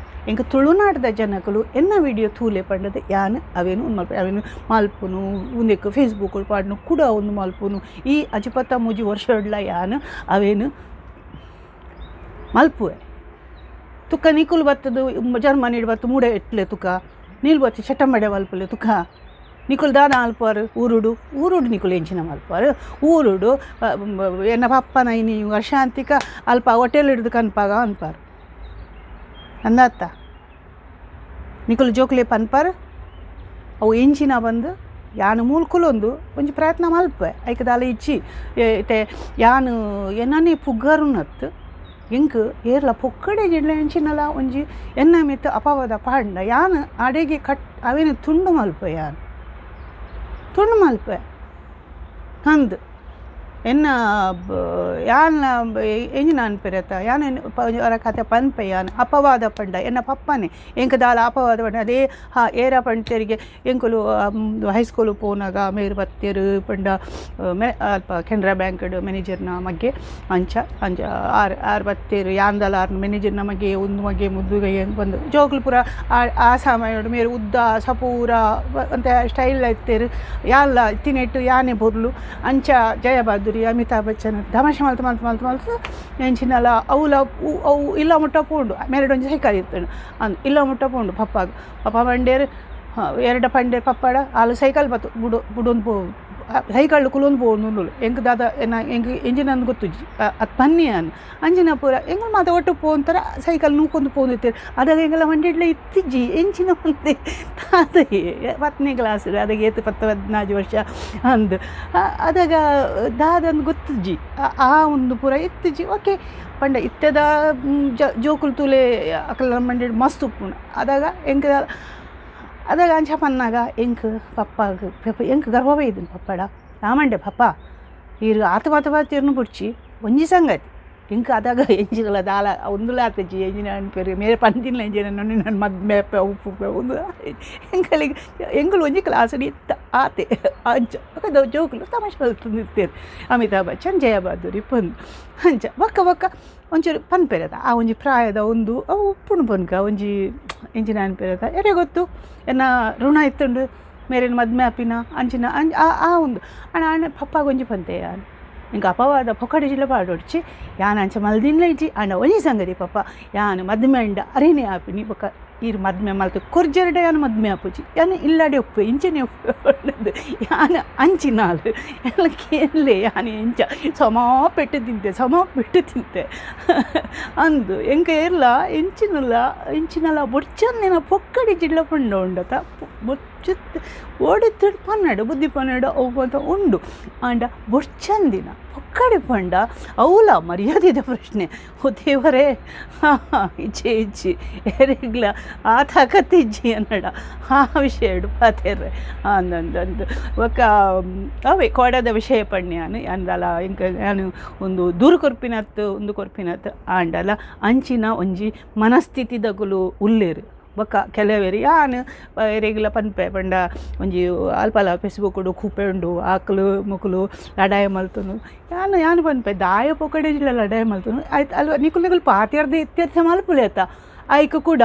ಎಂಕ ತುಳುನಾಡದ ಜನಕುಲು ಎನ್ನ ವಿಡಿಯೋ ತೂಲೆ ಪಂಡದ ಯಾನ್ ಅವೇನು ಒಂದು ಮಲ್ಪ ಅವೇನು ಮಲ್ಪುನು ಉಂದೆಕ್ ಫೇಸ್ಬುಕ್ ಪಾಡ್ನು ಕೂಡ ಒಂದು ಮಲ್ಪುನು ಈ ಅಜಿಪತ್ತ ಮೂಜಿ ವರ್ಷಡ್ಲ ಯಾನ್ ಅವೇನು ಮಲ್ಪುವೆ ತುಕ್ಕ ನಿಕುಲು ಬತ್ತದು ಜರ್ಮನಿಡ್ ಬತ್ತು ಮೂಡೆ ಎಟ್ಲೆ ತುಕ್ಕ ನೀಲು ಬತ್ತಿ ಚಟ್ಟಂಬಡೆ ಮಲ್ಪುಲೆ ತುಕ್ಕ ನಿಕುಲು ದಾದ ಮಲ್ಪುವಾರು ಊರುಡು ಊರುಡು ನಿಕುಲು ಎಂಚಿನ ಮಲ್ಪುವಾರು ಊರುಡು ಎನ್ನ ಪಪ್ಪನ ಇನಿ ವರ್ಷಾಂತಿಕ ಅಲ್ಪ ಹೋಟೆಲ್ ಹಿಡ್ದು ಕನ್ಪಾಗ ಅನ್ಪಾರು ಅಂದತ್ತ ನಿಕುಲು ಜೋಕ್ಲೆ ಪನ್ಪಾರು ಅವು ಎಂಚಿನ ಬಂದು ಯಾನು ಮೂಲಕುಲೊಂದು ಒಂಜಿ ಪ್ರಯತ್ನ ಮಲ್ಪೆ ಐಕ್ ದಾಲ ಇಚ್ಚಿ ಇತ್ತೆ ಯಾನು ಎನ್ನನೇ ಪುಗ್ಗರುನತ್ತು ಎಂಕ್ ಏರ್ಲ ಪೊಕ್ಕಡೆ ಜಿಡ್ಲ ಎಂಚಿನಲ ಒಂಜಿ ಎನ್ನ ಮಿತ್ತು ಅಪವಾದ ಪಾಂಡ ಯಾನು ಅಡೆಗೆ ಕಟ್ ಅವೇನು ತುಂಡು ಮಲ್ಪೆ ಯಾನು ತುಂಡು ಮಲ್ಪೆ ಅಂದು ಎನ್ನ ಯಾನ್ ಎಂಜಿನ ಅನ್ಪಿರತ್ತ ಯಾನ್ ಅವರ ಕತೆ ಪನ್ಪೆ ಯಾನ್ ಅಪವಾದ ಪಂಡ ಎನ್ನ ಪಪ್ಪನೆ ಎಂಕ್ ದಾಲ ಅಪವಾದ ಪಂಡ ಅದೇ ಹಾ ಏರ ಪಂಡ್ತೆರಿಗೆ ಎಂಕುಲು ಹೈಸ್ಕೂಲು ಪೋನಾಗ ಮೇರು ಬತ್ತೇರು ಪಂಡ ಮೆ ಅಲ್ಪ ಕೆನರಾ ಬ್ಯಾಂಕ್ಡ್ ಮ್ಯಾನೇಜರ್ನ ಮಗೆ ಅಂಚ ಅಂಚ ಆರ್ ಆರ್ ಬತ್ತೇರು ಯಾಂದಲ ಆರ್ ಮ್ಯಾನೇಜರ್ನ ಮಗೆ ಒಂದು ಮಗೆ ಮುದ್ದುಗೆ ಬಂದು ಜೋಕುಲು ಪೂರ ಆ ಸಮಯಡು ಮೇರು ಉದ್ದ ಸಪೂರ ಅಂತ ಸ್ಟೈಲ್ ಇತ್ತೇರು ಯಾನ್ಲ ತಿನೆಟ್ಟು ಯಾನೆ ಬೊರ್ಲು ಅಂಚ ಜಯ ಬಹಾದೂರಿ ಅಮಿತಾಬ್ ಬಚ್ಚನ್ ತಮಾಷೆ ಮಲ್ತು ಮಲ್ತು ಮಲ್ತು ಮಲ್ತು ಎಂಚಿನಲ ಅವುಲ ಅವು ಇಲ್ಲ ಮುಟ್ಟ ಪೋಂಡು ಮೇರೆಡೊಂಜಿ ಸೈಕಲ್ ಇತ್ತುಂಡು ಅಂದ್ ಇಲ್ಲ ಮುಟ್ಟ ಪೋಂಡು ಪಪ್ಪಾಗ ಪಪ್ಪ ಬಂಡೇರು ಎರಡ ಪಂಡೇರು ಪಪ್ಪಾಡ ಆಲು ಸೈಕಲ್ ಬತ್ತು ಬುಡು ಬುಡೊಂದು ಪೋ ಸೈಕಲ್ ಕುಲೊಂದು ಪೋಂಡು ಎಂಕ್ ದಾದ ಎನ್ನ ಎಂಕ್ ಎಂಜಿನ ಅಂದ್ ಗೊತ್ತುಜ್ಜಿ ಅದು ಪನ್ನಿ ಅನ್ ಅಂಚಿನ ಪೂರ ಎಂಕುಲು ಮಾತ ಒಟ್ಟು ಪೋಂತರ ಸೈಕಲ್ ನೂಕೊಂದು ಪೋಂದಿತ್ತೇರು ಅದಾಗ ಎಂಕಲ ಮಂಡಿಡ್ಲ ಇತ್ತಿಜ್ಜಿ ಎಂಚಿನ ಒಂದೆ ಅದೇ 10ನೇ ಕ್ಲಾಸ್ ಅದಾಗ ಏತು 10 14 ವರ್ಷ ಅಂದು ಅದಾಗ ದಾದಂದು ಗೊತ್ತುಜ್ಜಿ ಆ ಒಂದು ಪೂರ ಇತ್ತಿಜ್ಜಿ ಓಕೆ ಪಂಡ ಇತ್ತೆದ ಜೋಕುಲು ತೂಲೆ ಅಕಲ ಮಂಡಿಡ್ ಮಸ್ತ್ ಉಪ್ಪುಂಡು ಅದಾಗ ಎಂಕ್ ಅದಾಗ ಅಂಚ ಪನ್ನಾಗ ಎಂಕ್ ಪಪ್ಪಾಗ ಎಂಕ್ ಗರ್ವ ಬೈದಿನ ಪಪ್ಪಡ ರಾಮಂಡೆ ಪಪ್ಪ ಈರು ಆತ ಮಾತ ಬಾತಿರ್ನು ಬುಡ್ಚಿ ಒಂಜಿ ಸಂಗತಿ ಎಂಕ್ ಅದಾಗ ಎಂಜಿನಲ ದಾಲ ಒಂದುಲ ಆತಜ್ಜಿ ಎಂಜಿನ ಅನ್ಪೇರು ಮೇರೆ ಪಂತಿನ ಎಂಜಿನ ನನ್ನ ಮದ್ಮೆ ಉಪ್ಪು ಒಂದು ಎಂಕಲಿಗೆ ಎಂಕುಲು ಒಂಜಿ ಕ್ಲಾಸ್ ಇತ್ತ ಆತೆ ಅಂಚ ಜೋಕುಲು ತಮಾಷೆ ಮಲ್ತೊಂದಿತ್ತೇರು ಅಮಿತಾಬ್ ಬಚ್ಚನ್ ಜಯ ಬಹಾದೂರಿ ಪಂದು ಅಂಚ ಬೊಕ್ಕ ಬೊಕ್ಕ ಒಂಚೂರು ಪನ್ಪೆರತ ಆ ಒಂಜಿ ಪ್ರಾಯದ ಒಂದು ಅವು ಉಪ್ಪುಂಡು ಪನ್ಕ ಒಂಜಿ ಎಂಚಿನ ಅನ್ಪೆರತ ಎರೆ ಗೊತ್ತು ಎನ್ನ ಋಣ ಇತ್ತುಂಡು ಮೇರೆನ ಮದ್ಮೆ ಆಪಿನ ಅಂಚಿನ ಅಂಚ ಆ ಒಂದು ಅಣ್ಣ ಅಣ್ಣ ಪಪ್ಪಾಗ ಒಂಜಿ ಪಂತೆ ಯಾನ್ ಎಂಕ್ ಅಪವಾದ ಪೊಕ್ಕಡೆ ಜಿಲ್ಲ ಪಾಡೊಡ್ಚಿ ಯಾನ್ ಅಂಚ ಮಲ್ದಿನ್ಲ ಇಜ್ಜಿ ಅಣ್ಣ ಒಂಜಿ ಸಂಗತಿ ಪಪ್ಪ ಯಾನ್ ಮದ್ಮೆ ಅಂಡ ಅರೇನೆ ಆಪಿನಿ ಬೊಕ್ಕ ಈರ್ ಮದ್ಮೆ ಮಲ್ತು ಕೊರ್ಜೆರಡ ಯಾನ್ ಮದ್ಮೆ ಆಪುಜಿ ಯಾನ್ ಇಲ್ಲಾಡೆ ಒಪ್ಪು ಇಂಚನೆ ಒಪ್ಪು ಯಾನ್ ಅಂಚಿನಾಲ್ ಎಲ್ಲ ಕೇನ್ಲೆ ಯಾನ್ ಎಂಚ ಸಮ ಪೆಟ್ಟು ತಿಂತೆ ಸಮ ಪೆಟ್ಟು ತಿಂತೆ ಅಂದು ಎಂಕ ಏರ್ಲ ಎಂಚಿನಲ್ಲ ಎಂಚಿನಲ್ಲ ಬೊಡ್ಚಂದಿನ ಪೊಕ್ಕಡೆ ಜಿಡ್ಲ ಪಂಡ ಉಂಡತ ಬೊಚ್ಚ ಓಡಿತ್ತಿಡ್ ಪನ್ನಡು ಬುದ್ಧಿ ಪನ್ನಡು ಅವು ಅಂತ ಉಂಡು ಆಂಡ ಬೊಡ್ಚಂದಿನ ಪೊಕ್ಕಡೆ ಪಂಡ ಅವುಲ ಮರ್ಯಾದೆದ ಪ್ರಶ್ನೆ ಓ ದೇವರೇ ಇಜ್ಜಿ ಇಜ್ಜಿ ಎರೆಗ್ಲ ಆ ತಾಕತ್ತು ಇಜ್ಜಿ ಅನ್ನಡ ಆ ವಿಷಯ ಪಾತೆರ್ರೆ ಅಂದಂದು ಬೊಕ್ಕ ಅವೇ ಕೋಡದ ವಿಷಯ ಪಣ್ಯಾನು ಅಂದಲ ಇಂಕ ಯಾನು ಒಂದು ದೂರು ಕೊರ್ಪಿನತ್ತು ಒಂದು ಕೊರ್ಪಿನತ್ತು ಆಂಡಲ ಅಂಚಿನ ಒಂಜಿ ಮನಸ್ಥಿತಿದಗುಲು ಉಲ್ಲೇರು ಬೊಕ್ಕ ಕೆಲವೇರು ಯಾನ್ ಎರೆಗ್ಲ ಪನ್ಪೆ ಪಂಡ ಒಂಜಿ ಅಲ್ಪಲ ಫೇಸ್ಬುಕ್ಕುಡು ಕೂಪೆ ಉಂಡು ಆಕುಲು ಮೊಕುಲು ಲಡಾಯ ಮಲ್ತೊಂದು ಯಾನ್ ಯಾನ್ ಪನ್ಪೆ ದಾಯ ಪೊಕಡೆ ಜಿಲ್ಲ ಲಡಾಯ ಮಲ್ತೊಂದು ಆಯ್ತು ಅಲ್ವ ನಿಕುಲು ನಿಕುಲು ಪಾತೆರ್ದ ಇತ್ಯರ್ಥ ಮಲ್ಪುಲೆ ಆತ ಐಕ್ ಕೂಡ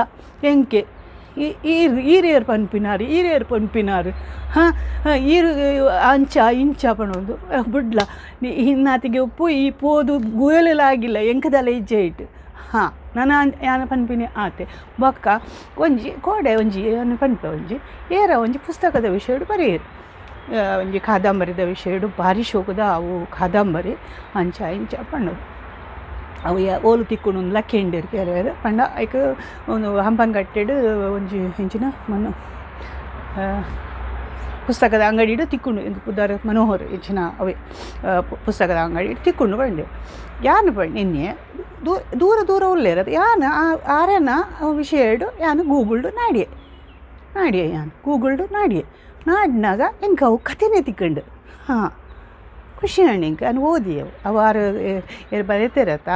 ಎಂಕೆ ಈರ್ ಈರೇರು ಪನ್ಪಿನಾರು ಈರೇರು ಪನ್ಪಿನಾರು ಹಾಂ ಈರು ಅಂಚ ಇಂಚ ಪಣೊಂದು ಬುಡ್ಲ ಇನ್ನಾತಿಗೆ ಉಪ್ಪು ಈ ಪೋದು ಗುಯಲೆಲ್ಲ ಎಂಕದಲ್ಲ ಇಜ್ಜೆ ಇಟ್ಟು ಹಾಂ ನನ ಯಾನ ಪನ್ಪಿನಿ ಆತೆ ಬೊಕ್ಕ ಒಂಜಿ ಕೋಡೆ ಒಂಜಿ ಯಾನ್ ಪನ್ಪೆ ಒಂಜಿ ಏರ ಒಂಜಿ ಪುಸ್ತಕದ ವಿಷಯಡು ಬರೆಯರು ಒಂಜಿ ಕಾದಂಬರಿದ ವಿಷಯಡು ಭಾರಿ ಶೋಕುದ ಅವು ಕಾದಂಬರಿ ಅಂಚ ಇಂಚ ಪಣ್ಣು ಅವು ಓಲು ತಿಕ್ಕುಂಡು ಲಕ್ಕೆಂಡೇರು ಕೆಲವೇರು ಪಂಡ ಐಕ್ ಒಂದು ಹಂಪನಕಟ್ಟೆಡ್ ಒಂಜಿ ಇಂಚಿನ ಮನ್ನು ಪುಸ್ತಕದ ಅಂಗಡಿಡು ತಿಕ್ಕುಂಡು ಎಂಕ್ ಪುದರ್ ಮನೋಹರ್ ಇಂಚಿನ ಅವೇ ಪುಸ್ತಕದ ಅಂಗಡಿ ತಿಕ್ಕುಂಡು ಪಂಡೆ ಯಾನ್ ಪಂಡೆ ಎನ್ನೆ ದೂರ ದೂರ ಉಲ್ಲೇರ ಯಾನ್ ಆರೆನ ವಿಷಯಡು ಯಾನ್ ಗೂಗಲ್ಡು ನಾಡಿಯೆ ನಾಡಿಯೆ ಯಾನ್ ಗೂಗಲ್ಡು ನಾಡಿಯೆ ನಾಡಿನಾಗ ಎಂಕ್ ಅವು ಕತೆನೇ ತಿಕ್ಕುಂಡು. ಹಾಂ ಖುಷಿ ಆಂಡ್ ಎಂಕ್ ಯಾನ್ ಓದಿಯೆ ಅವು ಆರು ಏರ್ ಬರೆತೆರತ್ತ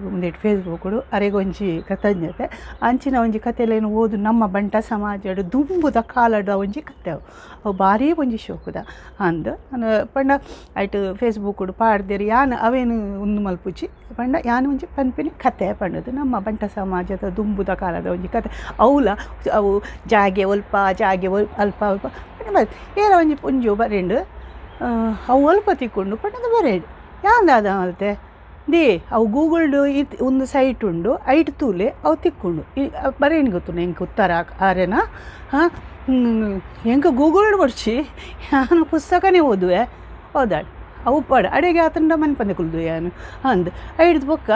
ಉಂದೆಟ್ ಫೇಸ್ಬುಕ್ಕುಡು ಅರೆಗೊಂಜಿ ಕೃತಜ್ಞತೆ ಅಂಚಿನ ಒಂಜಿ ಕತೆಲೇನು ಓದು ನಮ್ಮ ಬಂಟ ಸಮಾಜಡ್ ದುಂಬುದ ಕಾಲದ ಒಂಜಿ ಕತೆ ಅವು ಅವು ಭಾರಿ ಒಂಜಿ ಶೋಕುದ ಅಂದ್ ಪಂಡ ಐಟ್ ಫೇಸ್ಬುಕ್ಕುಡು ಪಾಡ್ದೆರ್ ಯಾನ್ ಅವೇನು ಉಂದು ಮಲ್ಪುಜಿ ಪಂಡ ಯಾನ್ ಒಂಜಿ ಪನ್ಪಿನ ಕತೆ ಪಂಡದು ನಮ್ಮ ಬಂಟ ಸಮಾಜದ ದುಂಬುದ ಕಾಲದ ಒಂಜಿ ಕತೆ ಅವುಲ ಅವು ಜಾಗೆ ಒಲ್ಪ ಜಾಗೆ ಅಲ್ಪ ಅಲ್ಪ ಏರ ಒಂಜಿ ಒಂಜಿ ಬರೆಂಡು ಅವು ಒಲ್ಪ ತಿಕ್ಕೊಂಡು ಪಂಡದು ಬರೇಡು ಯಾನ್ ದಾದ ಮಲ್ತೆ they ಅವು ಗೂಗಲ್ಡು ಇತ್ ಒಂದು ಸೈಟ್ ಉಂಡು ಐಟ್ ತೂಲೆ ಅವು ತಿಕ್ಕುಂಡು ಬರೇನು ಗೊತ್ತುಂಡು ಎಂಕ್ ಉತ್ತರ ಆರೆನ. ಹಾಂ ಎಂಕ್ ಗೂಗಲ್ಡ್ ಬೊಡ್ಚಿ ಯಾನ್ ಪುಸ್ತಕನೇ ಓದುವೆ ಓದಾಡ್ ಅವು ಉಪ್ಪಾಡು ಅಡೆಗೆ ಆತಂಡ ಮನ್ಪಂದೆ ಕುಲ್ದು ಯಾನ್ ಅಂದ್ ಐಡ್ದ್ ಬೊಕ್ಕ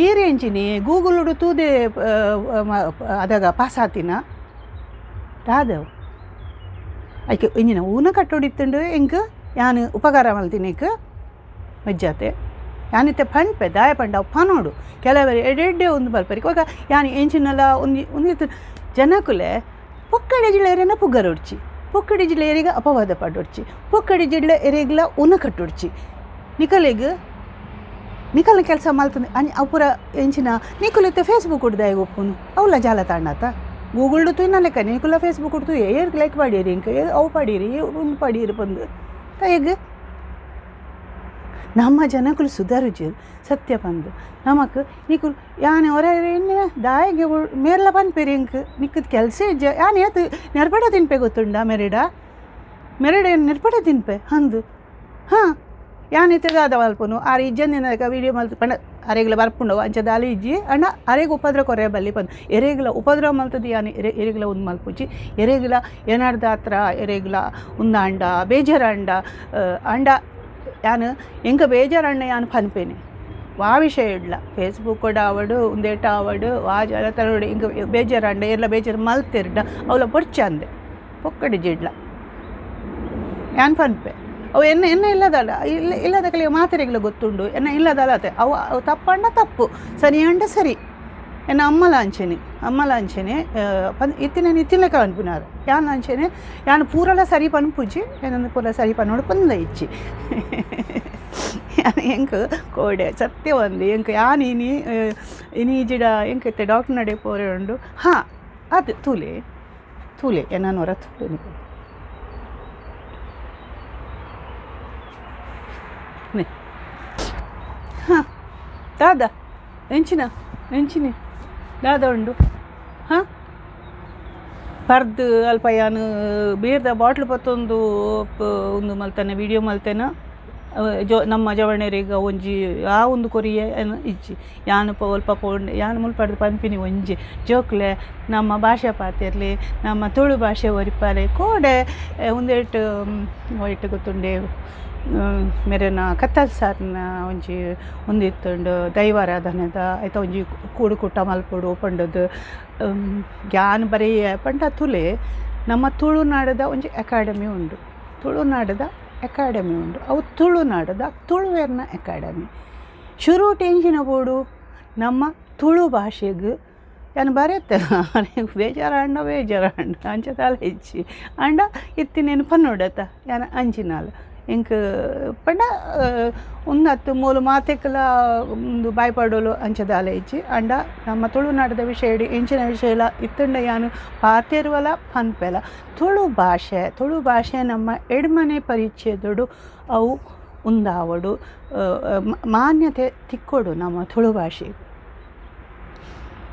ಈ ರೇಂಜಿನಿ ಗೂಗಲ್ಡು ತೂದೆ ಅದಾಗ ಪಾಸಾತಿನ ದಾದವು ಐಕ್ ಇಂಜಿನ ಊನ ಕಟ್ಟೋಡಿತ್ತುಂಡು ಎಂಕ್ ಯಾನ್ ಉಪಕಾರ ಮಲ್ತಿನೇಕ್ ಮಜ್ಜಾತೆ ಯಾನಿತ್ತೆ ಪನ್ಪೆ ದಾಯ ಪಂಡ ಅವು ಪನೋಡು ಕೆಲವರು ಎಡೆಡ್ಡೆ ಒಂದು ಬಲ್ಪರಿಗೆ ಇವಾಗ ಯಾನ್ ಎಂಚಿನಲ ಒಂಜಿ ಒಂದಿತ್ತು ಜನಕುಲೆ ಪೊಕ್ಕಡೆ ಜಿಲ್ಲೆಯರನ್ನ ಪುಗ್ಗರೊಡ್ಚಿ ಪೊಕ್ಕಡೆ ಜಿಲ್ಲೆಯರಿಗೆ ಅಪವಾದ ಪಾಡೊಡ್ಚಿ ಪೊಕ್ಕಡೆ ಜಿಲ್ಲೆ ಎರೆಗ್ಲ ಉನ ಕಟ್ಟೊಡ್ಚಿ ನಿಕಲೆಗ್ ನಿಕಲ್ನ ಕೆಲಸ ಮಲ್ತಂದು ಅವು ಪೂರ ಎಂಚಿನ ನಿಕುಲಿತ್ತೆ ಫೇಸ್ಬುಕ್ ದಾಯೆ ಒಪ್ಪುನು ಅವಲ ಜಾಲತಾಣ ಅತ್ತ ಗೂಗಲ್ಡು ತೂಯಿನ ಲೆಕ್ಕ ನಿಕುಲ ಫೇಸ್ಬುಕ್ ತೂಯೆ ಏರ್ಗ್ ಲೈಕ್ ಪಾಡೀರಿ ಇಂಕ ಅವು ಪಾಡೀರಿ ಉಂದು ಪಾಡೀರಿ ಪಂದು ತಾಯಿಗ್ ನಮ್ಮ ಜನಕುಲು ಸುಧಾರುಜೆರ್ ಸತ್ಯ ಪಂದ್ ನಮಕ್ ನಿಕುಲು ಯಾನ್ ಒರ ಎನ್ನೆ ದಾಯೆಗ್ ಮೇರ್ಲ ಪನ್ಪೆರ್ ಎಂಕ್ ನಿಕ್ಕದ್ ಕೆಲಸ ಇಜ್ಜ ಯಾನ್ ಏತ್ ನೆರ್ಪಡೆ ತಿನ್ಪೆ ಗೊತ್ತುಂಡ ಮೆರೆಡ ಮೆರೆಡ ನೆರ್ಪಡೆ ತಿನ್ಪೆ ಅಂದ್. ಹಾಂ ಯಾನ್ ಇತ್ತೆ ದಾದ ಮಲ್ಪುನು ಆರ್ ಇಜ್ಜಂದಿನಕ ವೀಡಿಯೋ ಮಲ್ತ್ ಪಂಡ ಅರೆಗ್ಲ ಬರ್ಪುಂಡು ಅಂಚ ದಾಲ ಇಜ್ಜಿ ಅಂಡ ಅರೆಗ್ ಉಪದ್ರ ಕೊರೆ ಬಲ್ಲಿ ಪಂದ್ ಎರೆಗ್ಲ ಉಪದ್ರ ಮಲ್ತದು ಯಾನ್ ಎರೆಗ್ಲ ಉಂದು ಮಲ್ಪುಜಿ ಎರೆಗ್ಲ ಏನಾಡ್ದಾತ್ರ ಎರೆಗ್ಲ ಉಂದಾಂಡ ಬೇಜಾರಾಂಡ ಅಂಡ ಯಾನ್ ಎಂಕ ಬೇಜಾರಾಂಡ ಯಾನ್ ಪನ್ಪೇನೆ ವಾ ವಿಷಯ ಇಡ್ಲ ಫೇಸ್ಬುಕ್ ಆವಡ್ ಉಂದೇಟ ಆವಡ್ ವಾ ಜಾಲತಾಣಡ್ ಎಂಕ್ ಬೇಜಾರಾಂಡ ಏರ್ಲ ಬೇಜಾರು ಮಲ್ತೆರ್ಡ ಅವ್ಲ ಬೊಡ್ಚಂದೆ ಪೊಕ್ಕಡೆ ಜಿಡ್ಲ ಯಾನ್ ಪನ್ಪೆ ಅವು ಎನ್ನ ಎನ್ನ ಇಲ್ಲದಲ್ಲ ಇಲ್ಲ ಇಲ್ಲದ ಮಾತೆರೆಗ್ಲ ಗೊತ್ತುಂಡು ಎನ್ನ ಇಲ್ಲದಲ್ಲ ಅತ್ತೆ ಅವು ಅವು ತಪ್ಪಂಡ ತಪ್ಪು ಸರಿ ಅಂಡ ಸರಿ ಎನ್ನ ಅಮ್ಮಲ ಅಂಚೆನೆ ಅಮ್ಮಲ ಅಂಚೆನೆ ಪನ್ ಇತ್ತಿನ ಇತ್ತಿನ ಪನ್ಪುನಾರು ಯಾನ್ ಅಂಚೆನೆ ಯಾನ್ ಪೂರಲ ಸರಿ ಪನ್ಪುಜಿ ಎನ್ನನ್ನು ಪೂರ ಸರಿ ಪನ್ನೋಡು ಪನ್ಲ ಇಜ್ಜಿ ಯಾನ್ ಎಂಕ್ ಕೋಡೆ ಸತ್ಯ ಒಂದು ಎಂಕ್ ಯಾನ್ ಇನಿ ಇನಿ ಇಜಿಡ ಎಂಕ್ ಇತ್ತೆ ಡಾಕ್ಟರ್ ನಡೆ ಪೋರೆ ಉಂಡು. ಹಾಂ ಅದು ತೂಲೆ ತೂಲೆ ಎನ್ನನ್ನು ಹೊರ ತೂಲೆ ನಿಕುಲು ಹಾಂ ದಾದಾ ಎಂಚಿನ ಎಂಚಿನಿ ದಾದ ಉಂಡು. ಹಾಂ ಪರ್ದು ಅಲ್ಪ ಯಾನ್ ಬೀರ್ದ ಬಾಟ್ಲ್ ಪತ್ತೊಂದು ಉಂದು ಮಲ್ತೇನೆ ವೀಡಿಯೋ ಮಲ್ತೇನೆ ಜೋ ನಮ್ಮ ಜವಣೆರಿಗ ಒಂಜಿ ಆ ಒಂದು ಕೊರಿಯೆ ಇಜ್ಜಿ ಯಾನ್ ಒಲ್ಪ ಪೋಂಡ್ ಯಾನ್ ಮುಲ್ಪಡ್ದು ಪನ್ಪಿನಿ ಒಂಜಿ ಜೋಕ್ಲೆ ನಮ್ಮ ಭಾಷೆ ಪಾತೆರ್ಲಿ ನಮ್ಮ ತುಳು ಭಾಷೆ ಒರಿಪಾಲೆ ಕೋಡೆ ಉಂದೆಟ್ ಒಯ್ಟ್ ಗೊತ್ತುಂಡೆ ಮೆರೆನ ಕತ್ತಲ್ ಸಾರ್ನ ಒಂಜಿ ಉಂದಿತ್ತುಂಡು ದೈವಾರಾಧನೆದ ಐತ ಒಂಜಿ ಕೂಡು ಕುಟ್ಟ ಮಲ್ಪೊಡು ಪಂಡದು ಯಾನ್ ಬರೆಯ ಪಂಡ ತುಲೆ ನಮ್ಮ ತುಳುನಾಡದ ಒಂಜಿ ಅಕಾಡೆಮಿ ಉಂಡು ತುಳುನಾಡದ ಅಕಾಡೆಮಿ ಉಂಡು ಅವು ತುಳುನಾಡದ ತುಳುವೆರ್ನ ಅಕಾಡೆಮಿ ಶುರುಟ್ ಎಂಚಿನ ಬೋಡು ನಮ್ಮ ತುಳು ಭಾಷೆಗ್ ಯಾನ್ ಬರೆತೆ ಬೇಜಾರಾಂಡ ಬೇಜಾರಾಂಡ ಅಂಚ ದಾಲ ಇಜ್ಜಿ ಆಂಡ ಇತ್ತಿನೇನು ಪನ್ನೊಡತ ಯಾನ್ ಅಂಚಿನಾಲ್ ಎಂಕ್ ಪಂಡ ಉನ್ನತ್ತು ಮೂಲು ಮಾತೆಕ್ಲ ಉಂದು ಬಾಯ್ಪಾಡೋಲು ಅಂಚ ದಾಲ ಇಜ್ಜಿ ಆಂಡ ನಮ್ಮ ತುಳುನಾಡದ ವಿಷಯ ಎಂಚಿನ ವಿಷಯ ಇತ್ತಂಡ ಯಾನ್ ಪಾತೆರುವಲ ಪನ್ಪೆಲ ತುಳು ಭಾಷೆ ತುಳು ಭಾಷೆ ನಮ್ಮ ಎಡ್ಮನೆ ಪರಿಚಯದೊಡು ಅವು ಉಂದಾವಡು ಮಾನ್ಯತೆ ತಿಕ್ಕೊಡು ನಮ್ಮ ತುಳು ಭಾಷೆ.